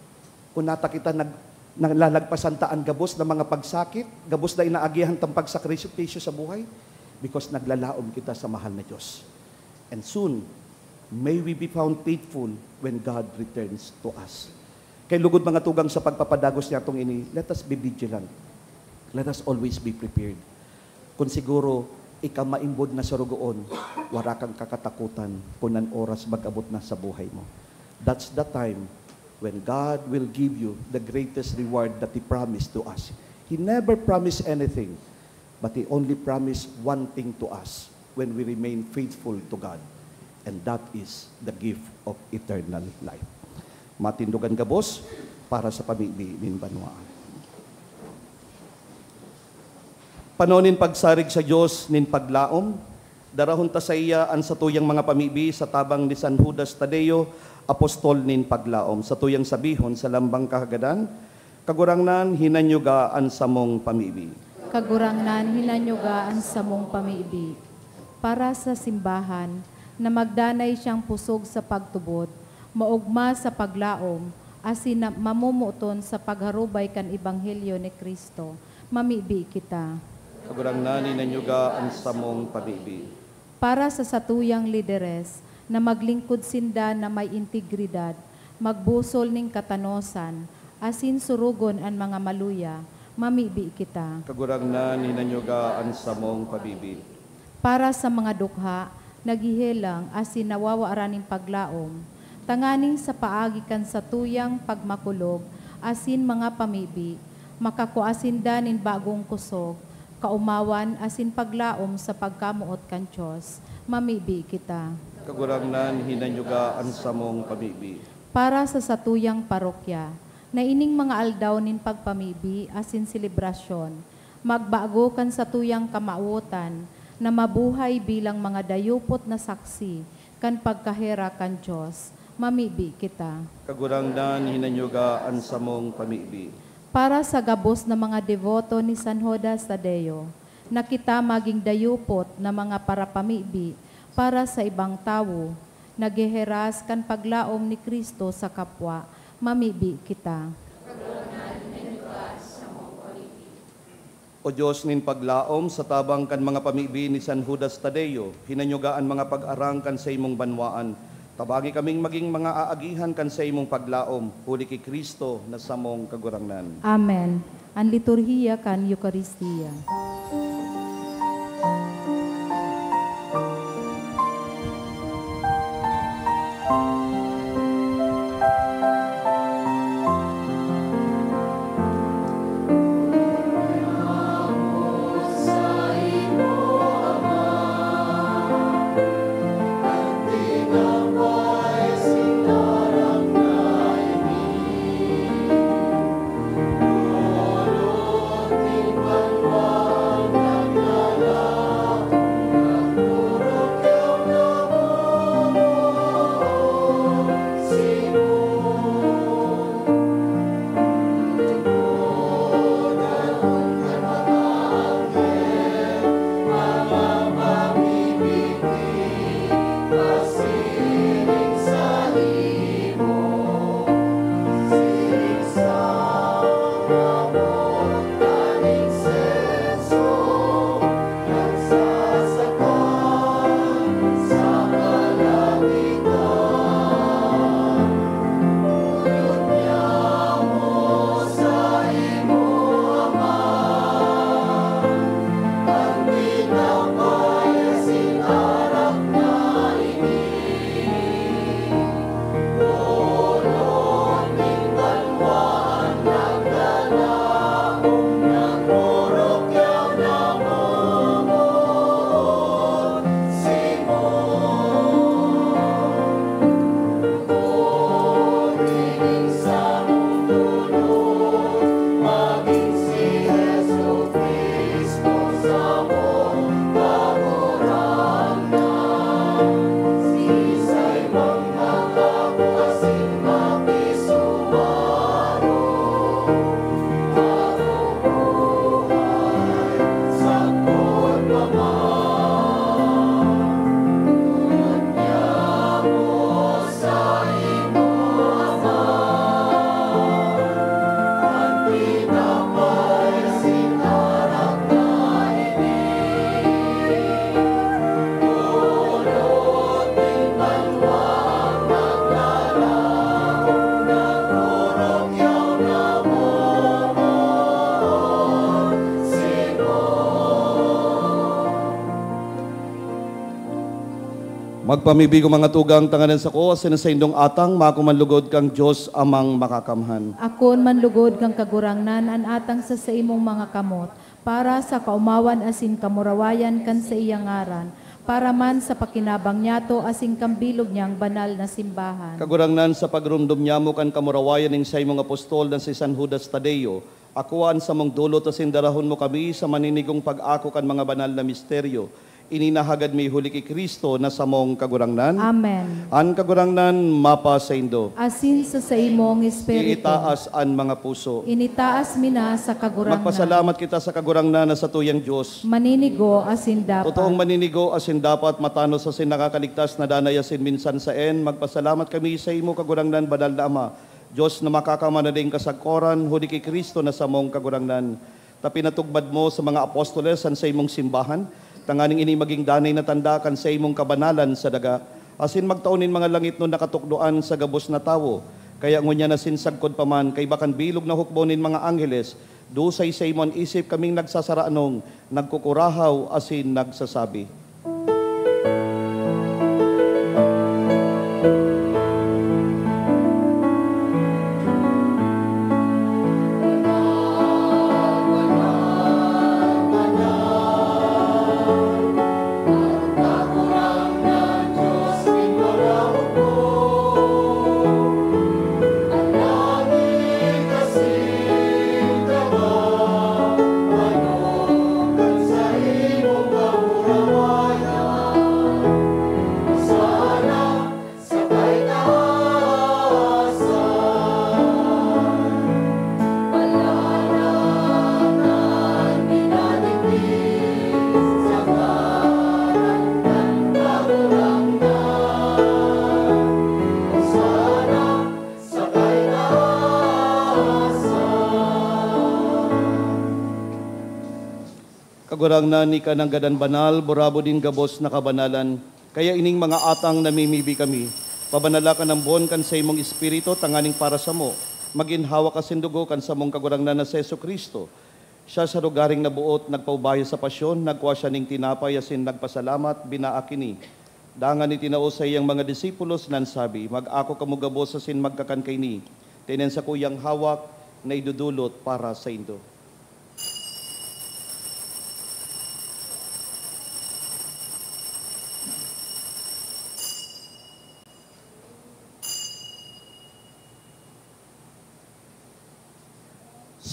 Kung nata kita nag-, nalalagpasan ta an gabos na mga pagsakit, gabos na inaagihan tang pagsakripisyo sa buhay, because naglalaom kita sa mahal na Diyos. And soon, may we be found faithful when God returns to us. Kay lugod, mga tugang, sa pagpapadagos niyatong ini, let us be vigilant. Let us always be prepared. Kung siguro ika maimbod na sarugoon, wara kang kakatakutan kun an oras mag-abot na sa buhay mo. That's the time when God will give you the greatest reward that He promised to us. He never promised anything, but He only promised one thing to us when we remain faithful to God, and that is the gift of eternal life. Matindogan gabos para sa pamibi nin banwaan. Panahon nin pagsarig sa Dios nin paglaom, darahon ta saiya an satuyang mga pamibi sa tabang ni San Judas Tadeo, apostol nin paglaom. Satuyang sabihon sa lambang kahagadan, Kagurangnan, hinanyuga an samong pamibi. Kagurangnan, hinanyuga an samong pamibi. Para sa simbahan, na magdanay siyang pusog sa pagtubod, maogma sa paglaom, asin na mamomoton sa pagharubay kan ebanghelyo ni Cristo, mamibi kita. Kagurangnan, hinanyuga an samong pamibi. Para sa satuyang lideres, na maglingkod sinda na may integridad, magbusol nin katanosan, asin surugon an mga maluya, mamibi kita. Kagurangnan, hinanyuga an samong pamibi. Para sa mga dukha, naghehelang asin nawawaran nin paglaom, tanganing sa paagi kan satuyang pagmakulog asin mga pamibi, makakua sinda nin bagong kusog, kaomawan asin paglaom sa pagkamoot kan Dios, mamibi kita. Kagurangnan, hinanyuga an samong pamibi. Para sa satuyang parokya, na ining mga aldaw nin pagpamibi asin selebrasyon, magbago kan satuyang kamawotan na mabuhay bilang mga dayupot na saksi kan pagkaherak kan Dios, mamibi kita. Kagurangnan, hinanyuga an samong pamibi. Para sa gabos na mga deboto ni San Judas Tadeo, na kita magin dayupot na mga parapamibi para sa ibang tawo, nagheheras kan paglaom ni Cristo sa kapwa, mamibi kita. O Dios nin paglaom, sa tabang kan mga pamibi ni San Judas Tadeo, hinanyuga an mga pag-arang kan saimong banwaan. Tabangi kaming magin mga aagihan kan saimong paglaom, huli ki Cristo na samong Kagurangnan. Amen. An liturhiya kan Eukaristia. Magpamibi ko, mga tugang, tanganing sako asin an saindong atang makuman lugod kan Dios Amang Makakamhan. Akoon man lugod kan Kagurangnan an atang sa saimong mga kamot, para sa kaomawan asin kamurawayan kan saiyang ngaran, para man sa pakinabang niyato asin kan bilog niyang banal na simbahan. Kagurangnan, sa pagromdom niyamo kan kamurawayan nin saimong apostol na si San Judas Tadeo, akoa an samong dolot asin darahon mo kami sa maninigong pag-ako kan mga banal na misteryo. Ini nahagad mi huli ki Cristo na samong Kagurangnan. Amen. An Kagurangnan mapasaindo. Asin sa saimong espiritu. Iitaas an mga puso. Initaas mi na sa Kagurangnan. Magpasalamat kita sa Kagurangnan na satuyang Dios. Maninigo asin dapat. Totoong maninigo asin dapat, matanos asin nakakaligtas na danay asin minsan saen, magpasalamat kami saimo, Kagurangnan, Banal na Ama, Dios na makakamananing kasagkoran, huli ki Cristo na samong Kagurangnan. Ta pinatugmad mo sa mga apostoles an saimong simbahan, tanganing ini magin danay na tanda kan saimong kabanalan sa daga, asin magtao nin mga langitnon na katukdoan sa gabos na tawo. Kaya ngunyan asin sagkod pa man, kaiba kan bilog na hukbo nin mga angheles, dusay saimo an isip kaming nagsasaraanong, nagkukurahaw asin nagsasabi. Kagurangnan, ika nanggad an banal, burabod nin gabos na kabanalan. Kaya ining mga atang namimibi kami, pabanala kan ambon kan saimong Espiritu tanganing para samo, magin hawak asin dugo kan samong Kagurangnan na si Jesu-Cristo. Siya sa lugaring naboot, nagpaubaya sa pasyon, nagkua siya nin tinapay asin nagpasalamat, binaak ini. Dangan itinao sa iyang mga disipulos na nagsabi, "Mag-ako kamo gabos asin magkakan kaini, ta ini an sakuyang hawak na idodolot para saindo."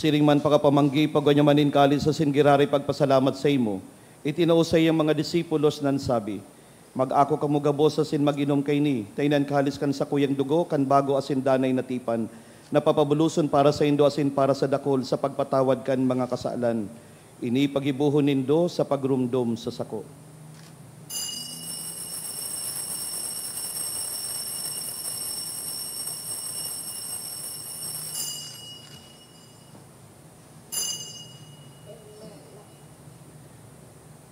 Siring man pakapamanggi, pagwa niya man nin kalis asin giraray pagpasalamat saimo, itinao sa iyang mga disipulos na nagsabi, "Mag-ako kamo gabos asin mag-inom kaini, ta ini an kalis kan sakuyang dugo kan bago asin danay na tipan, na papabuloson para saindo asin para sa dakul sa pagpatawad kan mga kasalan. Ini paggibohon nindo sa pagromdom sa sako."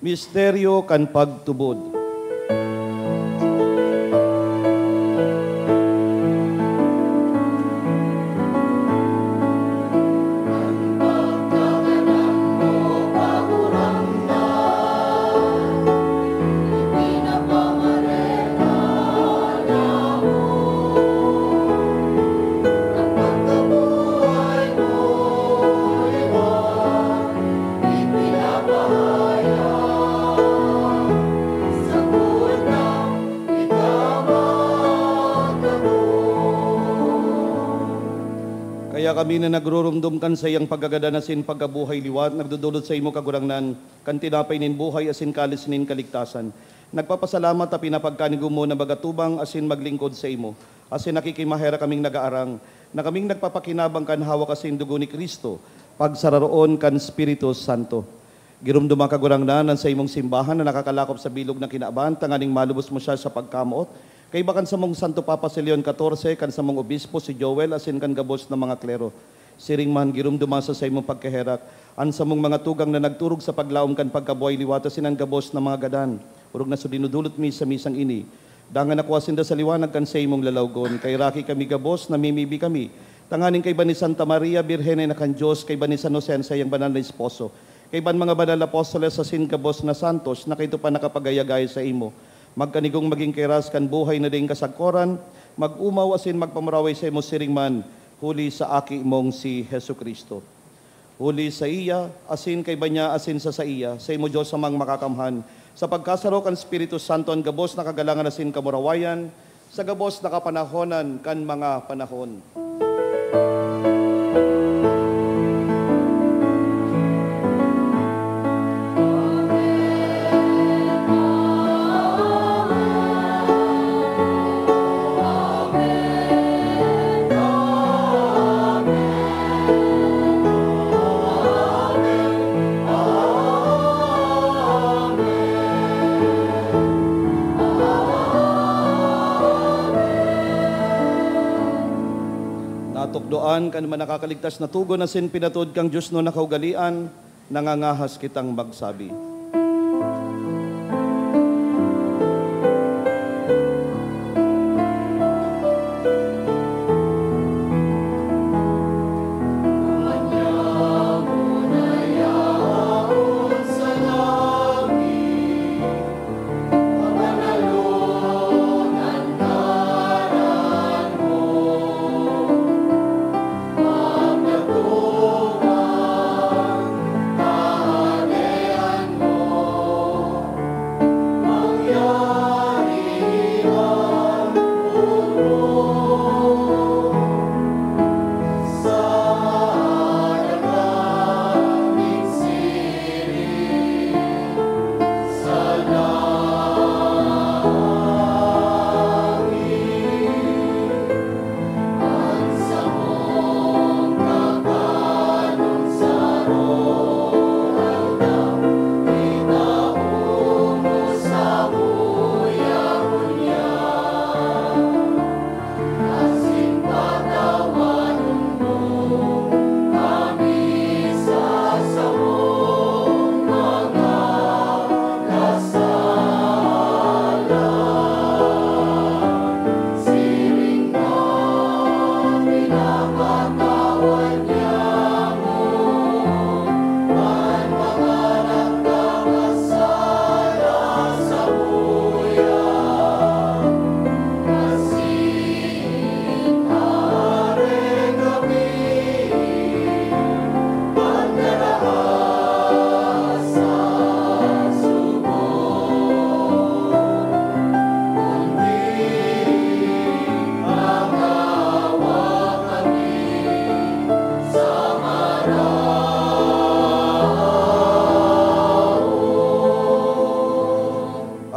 Misteryo kan pagtubod. Kaya kami na nagruromdom kan saiyang pagkagadan asin pagkabuhay liwat, nagdodolot saimo, Kagurangnan, kan tinapay nin buhay asin kalis nin kaligtasan. Nagpapasalamat ta pinapagkanigo mo na magatubang asin maglingkod saimo, asin nakikimaherak kaming nagaarang, na kaming nagpapakinabang kan hawak asin dugo ni Cristo, pagsararoon kan Espiritu Santo. Giromdoma, Kagurangnan, an saimong simbahan na nakakalakop sa bilog na kinaban, tanganing malubos mo siya sa pagkamoot, kaiba kan samong Santo Papa si Leon catorce, kan samong obispo si Joel, asin kan gabos na mga klero. Siring man, giromdoma sa saimong pagkaherak an samong mga tugang na nagturog sa paglaom kan pagkabuhay liwat asin an gabos na mga gadan, orog na so dinodolot mi sa misang ini. Dangan nakua sinda sa liwanag kan saimong lalawgon. Kaheraki kami gabos, namimibi kami, tanganing kaiba ni Santa Maria, Birhen na ina kan Dios, kaiba ni San Jose, an saiyang banal na esposo, kaiba an mga banal na apostoles asin gabos na santos na kaidto pa nakapagayagay saimo, Magkanigong magin kairas kan buhay na daing kasagkoran, mag-omaw asin magpamuraway saimo siring man, huli sa Aki mong si Jesu-Cristo. Huli saiya, asin kaiba niya, asin sa saiya, saimo Dios Amang Makakamhan, sa pagkasaro kan Espiritu Santo, an gabos na kagalangan asin kamurawayan, sa gabos na kapanahonan kan mga panahon. Natukdoan kan manakakaligtas na togon asin pinatod kan diosnon na kaugalean, nangangahas kitang magsabi.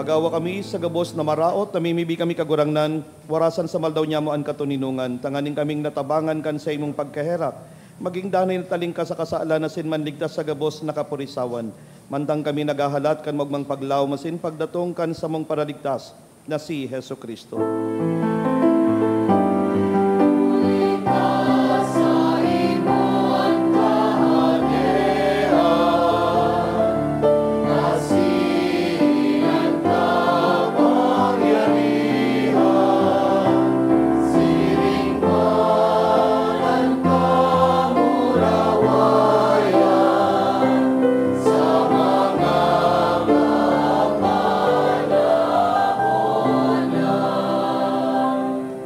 Agawa kami sa gabos na maraot, namimibi kami, Kagurangnan, warasan sa maldaw nyamo an katoninongan, tanganing kaming natabangan kan saimong pagkaherak, magin danay na talingkas sa kasalan asin manligtas sa gabos na kapurisawan, mantang kami naghahalat kan maogmang paglaom asin pagdatong kan samong Paraligtas, na si Jesu-Cristo.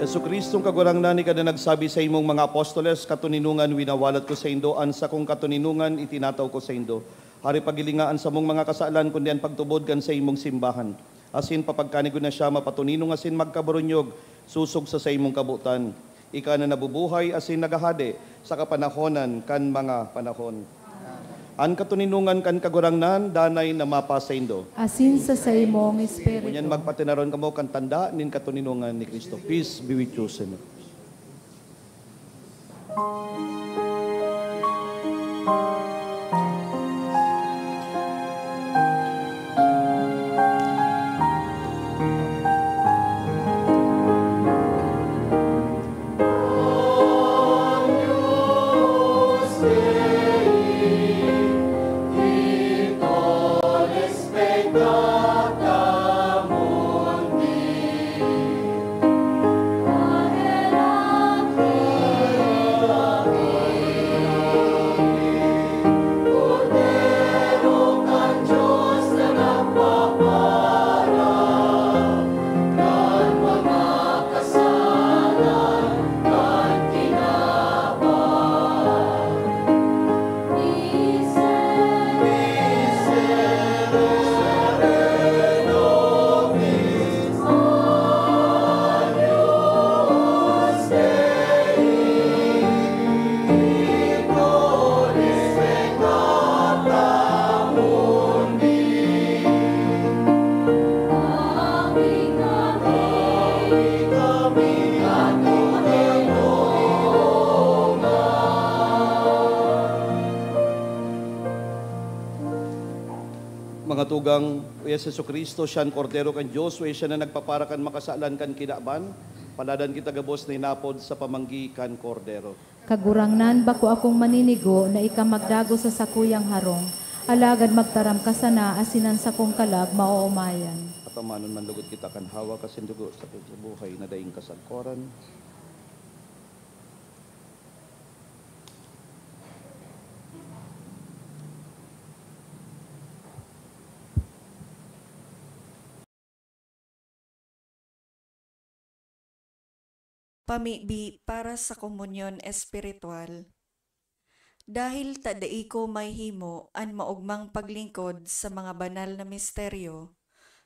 Jesu-Cristong Kagurangnan, ika na nagsabi saimong mga apostoles, "Katoninongan winawalat ko saindo, an sakong katoninongan itinatao ko saindo." Hare paghilinga an samong mga kasalan, kundi an pagtubod kan saimong simbahan. Asin papagkanigon na siya mapatoninong asin magkaboronyog, sosog sa saimong kabotan. Ika na nabubuhay asin naghahade sa kapanahonan kan mga panahon. An katoninongan kan Kagurangnan danay na mapasaindo. Asin sa saimong espiritu. Ngunyan magpatinaron kamo kan tanda nin katoninongan ni Cristo. Peace be with you, Senhor. Tugang, uya si Jesu-Cristo, siya an Kordero kan Dios, uya siya na nagpapara kan makasalan kan kinaban, paladan kita gabos na inapod sa pamanggi kan Kordero. Kagurangnan, bako akong maninigo na ika magdagos sa sakuyang harong, alagad magtaram ka sana asin an sakong kalag maoomayan. Patomanon man lugod kita kan hawak asin dugo sa buhay na daing kasagkoran. Pamibi para sa komunyon espiritual. Dahil ta dai ko mahihimo an maogmang paglingkod sa mga banal na misteryo,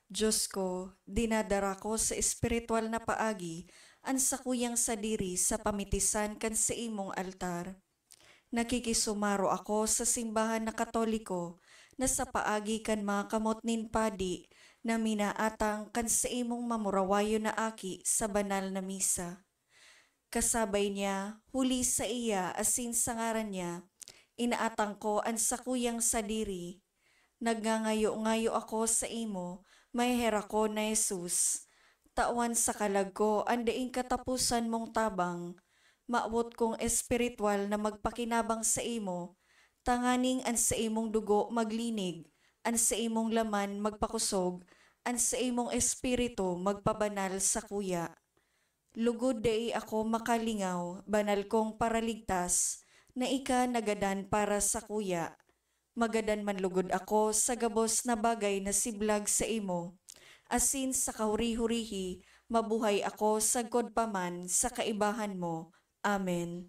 Dios ko, dinadara ko sa espiritual na paagi an sakuyang sadiri sa pamitisan kan saimong altar. Nakikisumaro ako sa simbahan na Katoliko na sa paagi kan mga kamot nin padi na minaatang kan saimong mamurawayon na aki sa banal na misa. Kasabay niya, huli saiya asin sa ngaran niya, inaatang ko an sakuyang sadiri. Nagngangayo-ngayo ako saimo, maheherakon na Jesus. Tawan sa kalag ko an daing kataposan mong tabang. Mawot kong espiritual na magpakinabang saimo, tanganing an saimong dugo maglinig, an saimong laman magpakosog, an saimong espiritu magpabanal sakuya. Lugod dai ako makalingaw, banal kong Paraligtas, na ika nagadan para sakuya. Magadan man lugod ako sa gabos na bagay na siblag saimo, asin sa kahuri-hurihi mabuhay ako sagkod pa man sa kaibahan mo. Amen.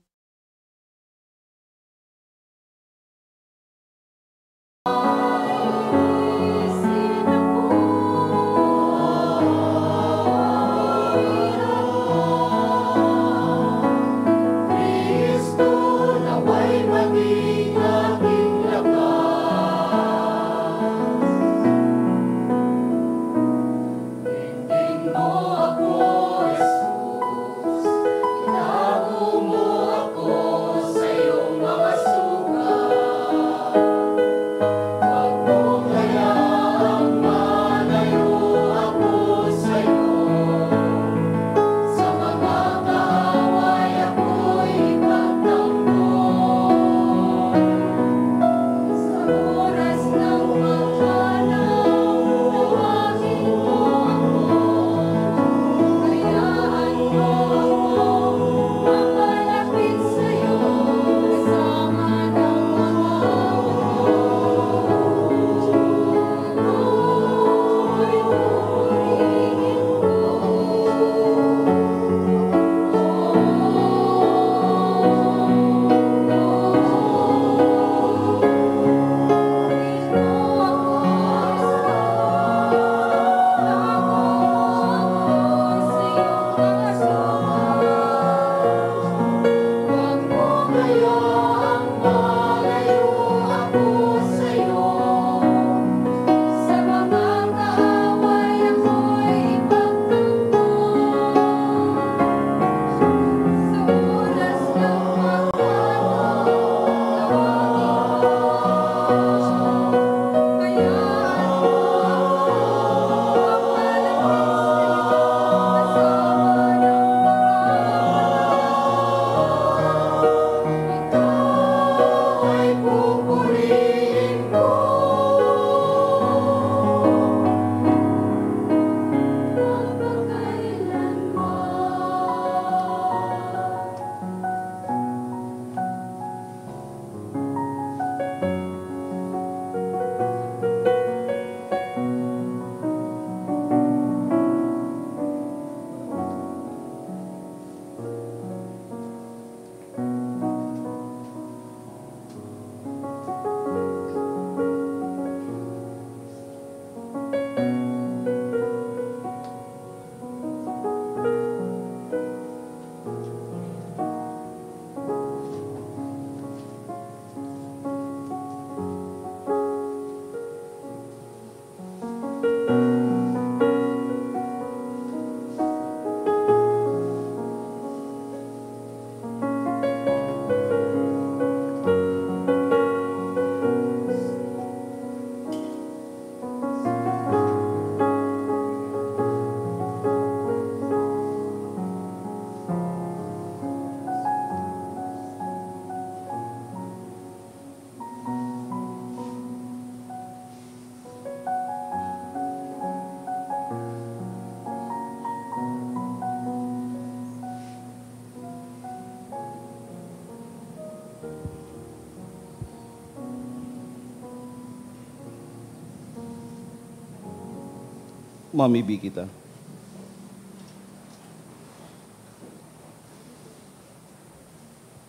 Mamibi kita.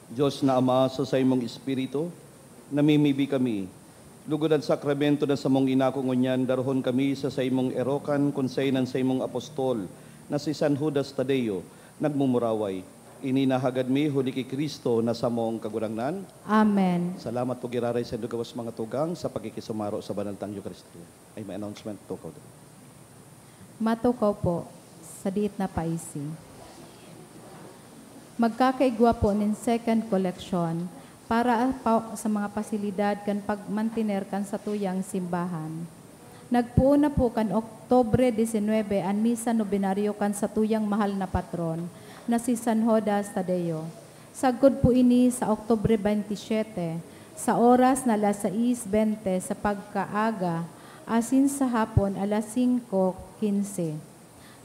Dios na Ama, sa saimong Espiritu, namimibi kami. Lugod an sakramento na samong inako ngunyan, darohon kami sa saimong erokan, kun saen an saimong apostol na si San Judas Tadeo nagmumuraway. Ini nahagad mi huli ki Cristo na samong Kagurangnan. Amen. Salamat po giraray sa indo gabos mga tugang sa pakikisumaro sa banal tang Eukaristya. Ay, may announcement to, Cauda. Matukaw po, sa diit na paisi. Magkakaigwa po nin second collection para pa, sa mga pasilidad kan pagmantiner kan satuyang simbahan. Nagpoon na po kan Oktubre disinwebe an misa nobenaryo kan satuyang mahal na patron na si San Judas Tadeo. Sagkod po ini sa Oktubre baynte siyete, sa oras na alas sais baynte sa pagkaaga, asin sa hapon alas singko kinse.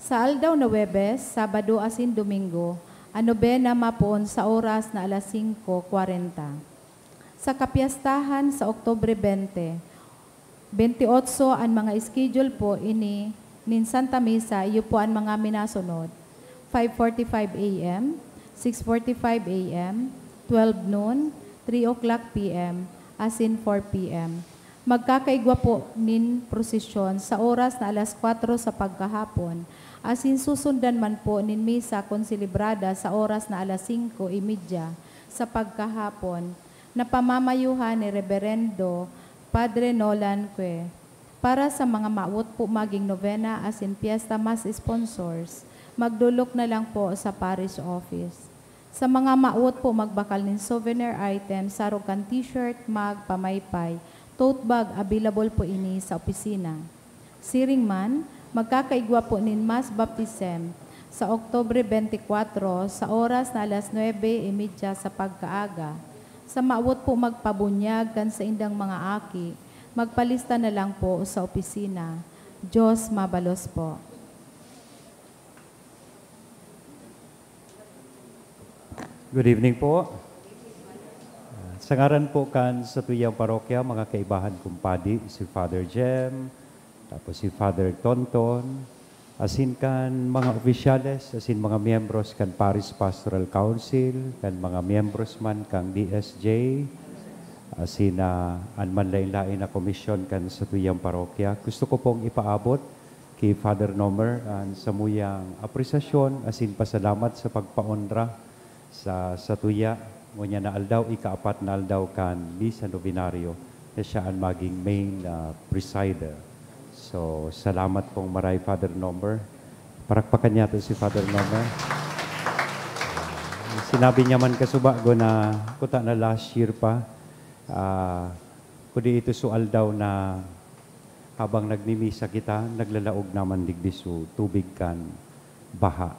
Sa aldaw na Huwebes, Sabado asin Domingo, an nobena mapoon sa oras na alas singko kwarenta. Sa kapyastahan sa Oktubre baynte, baynte otso an mga schedule po ini nin Santa Misa, iyo po an mga minasunod: five forty-five A M, six forty-five A M, twelve noon, three o'clock P M, asin four P M. Magkakaigwa po nin prosesyon sa oras na alas kwatro sa pagkahapon, asin susundan man po nin misa konselebrada sa oras na alas singko y media sa pagkahapon, na pamamayuhan ni Reberendo Padre Nolan Cue. Para sa mga mawot po maging novena asin pyesta mas sponsors, magdolok na lang po sa parish office. Sa mga mawot po magbakal nin souvenir items, sarog kan t-shirt, mug pamaypay, tote bag, available po ini sa opisina. Siring man, magkakaigwa po nin mass baptism sa Oktubre baynte kwatro sa oras na alas nuebe y media sa pagkaaga. Sa mawot po magpabunyag kan saindang mga aki, magpalista na lang po sa opisina. Diyos mabalos po. Good evening po. Sa ngaran po kan satuyang parokya, mga kaibahan kong padi, si Father Jem, tapos si Father Tonton, asin kan mga opisyales, asin mga miyembros kan Parish Pastoral Council, kan mga miyembros man kan D S J, asin, ah, an manlain-lain na komisyon kan satuyang parokya. Gusto ko pong ipaabot ki Father Nomer an samuyang apresasyon asin pasalamat sa pagpaonra sa satuya. Ngunyan na aldaw, ikaapat na aldaw kan Misa Novenario, na siya an maging main, ah, presider. So, salamat pong maray, Father Nomer. Parakpakan niyato si Father Nomer. Sinabi niya man kasubago na kuta na last year pa, ah, kundi ito so aldaw na habang nagmimisa kita, naglalaog naman digdi so tubig kan baha.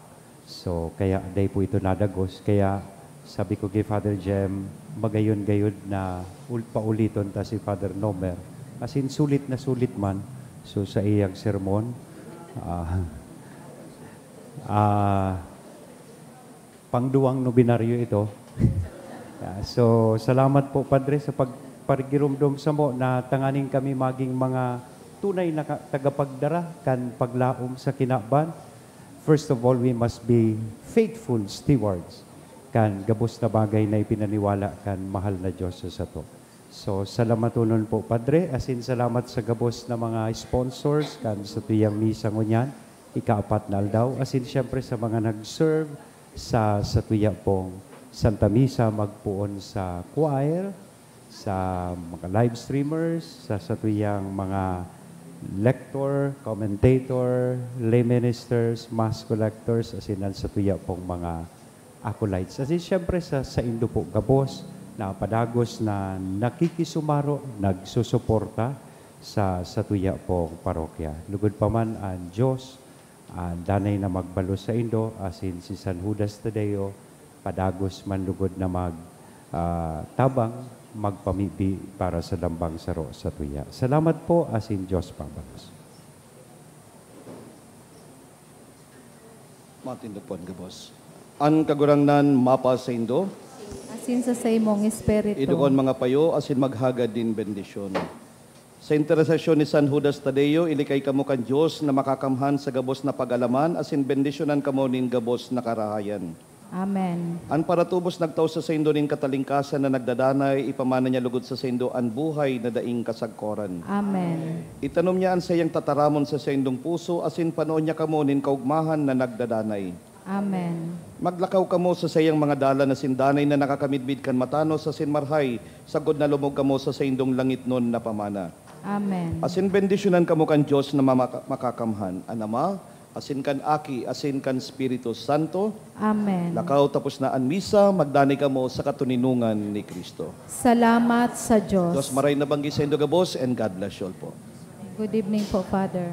So, kaya dai po ito nadagos. Kaya sabi ko kay Father Jem, magayon gayod na ul-, pauliton ta si Father Nomer. As in, sulit na sulit man. So, sa iyang sermon, ah, ah, pangduwang nobenaryo ito. Ah, so, salamat po, Padre, sa pagpakigiromdom samo na tanganing kami maging mga tunay na ka-, tagapagdara kan paglaom sa kinaban. First of all, we must be faithful stewards kan gabos na bagay na ipinaniwala kan mahal na Diyos sa sato. So, salamatonon po, Padre, asin salamat sa gabos na mga sponsors kan satuyang misa ngunyan, ikaapat na aldaw, asin siyempre sa mga nag-serve sa satuya pong Santa Misa, magpoon sa choir, sa mga live streamers, sa satuyang mga lector, commentator, lay ministers, mass collectors, asin an satuya pong mga acolytes. Asin siyempre sa saindo po gabos na padagos na nakikisumaro, nagsusuporta sa satuya pong parokya. Lugod pa man an Diyos, an danay na magbalos saindo, asin si San Judas Tadeo, padagos man lugod na mag, ah, tabang, magpamibi para sa lambang saro satuya. Salamat po, asin Diyos pabalos. Matindog po an gabos. An Kagurangnan mapasaindo. Asin sa saimong espiritu. Iduon mga payo asin maghagad nin bendisyon. Sa intersesyon ni San Judas Tadeo, ilikay kamo kan Dios na Makakamhan sa gabos na pag-alaman asin bendisyonan kamo nin gabos na karahayan. Amen. An paratubos nagtao sa saindo nin katalingkasan na nagdadanay, ipamana niya lugod sa saindo an buhay na daing kasagkoran. Amen. Itanom niya an saiyang tataramon sa saindong puso asin panoon niya kamo nin kaogmahan na nagdadanay. Amen. Maglakaw kamo sa saiyang mga dalan asin danay na nakakamidbid kan matanos asin marhay, sagkod na lumog kamo sa saindong langitnon na pamana. Amen. Asin bendisyonan kamo kan Dios na Mama-, Makakamhan, an Ama, asin kan Aki, asin kan Espiritu Santo. Amen. Lakaw, tapos na an misa, magdanay kamo sa katoninongan ni Cristo. Salamat sa Dios. Dios maray na banggi saindo gabos, and God bless you all po. Good evening po, Father.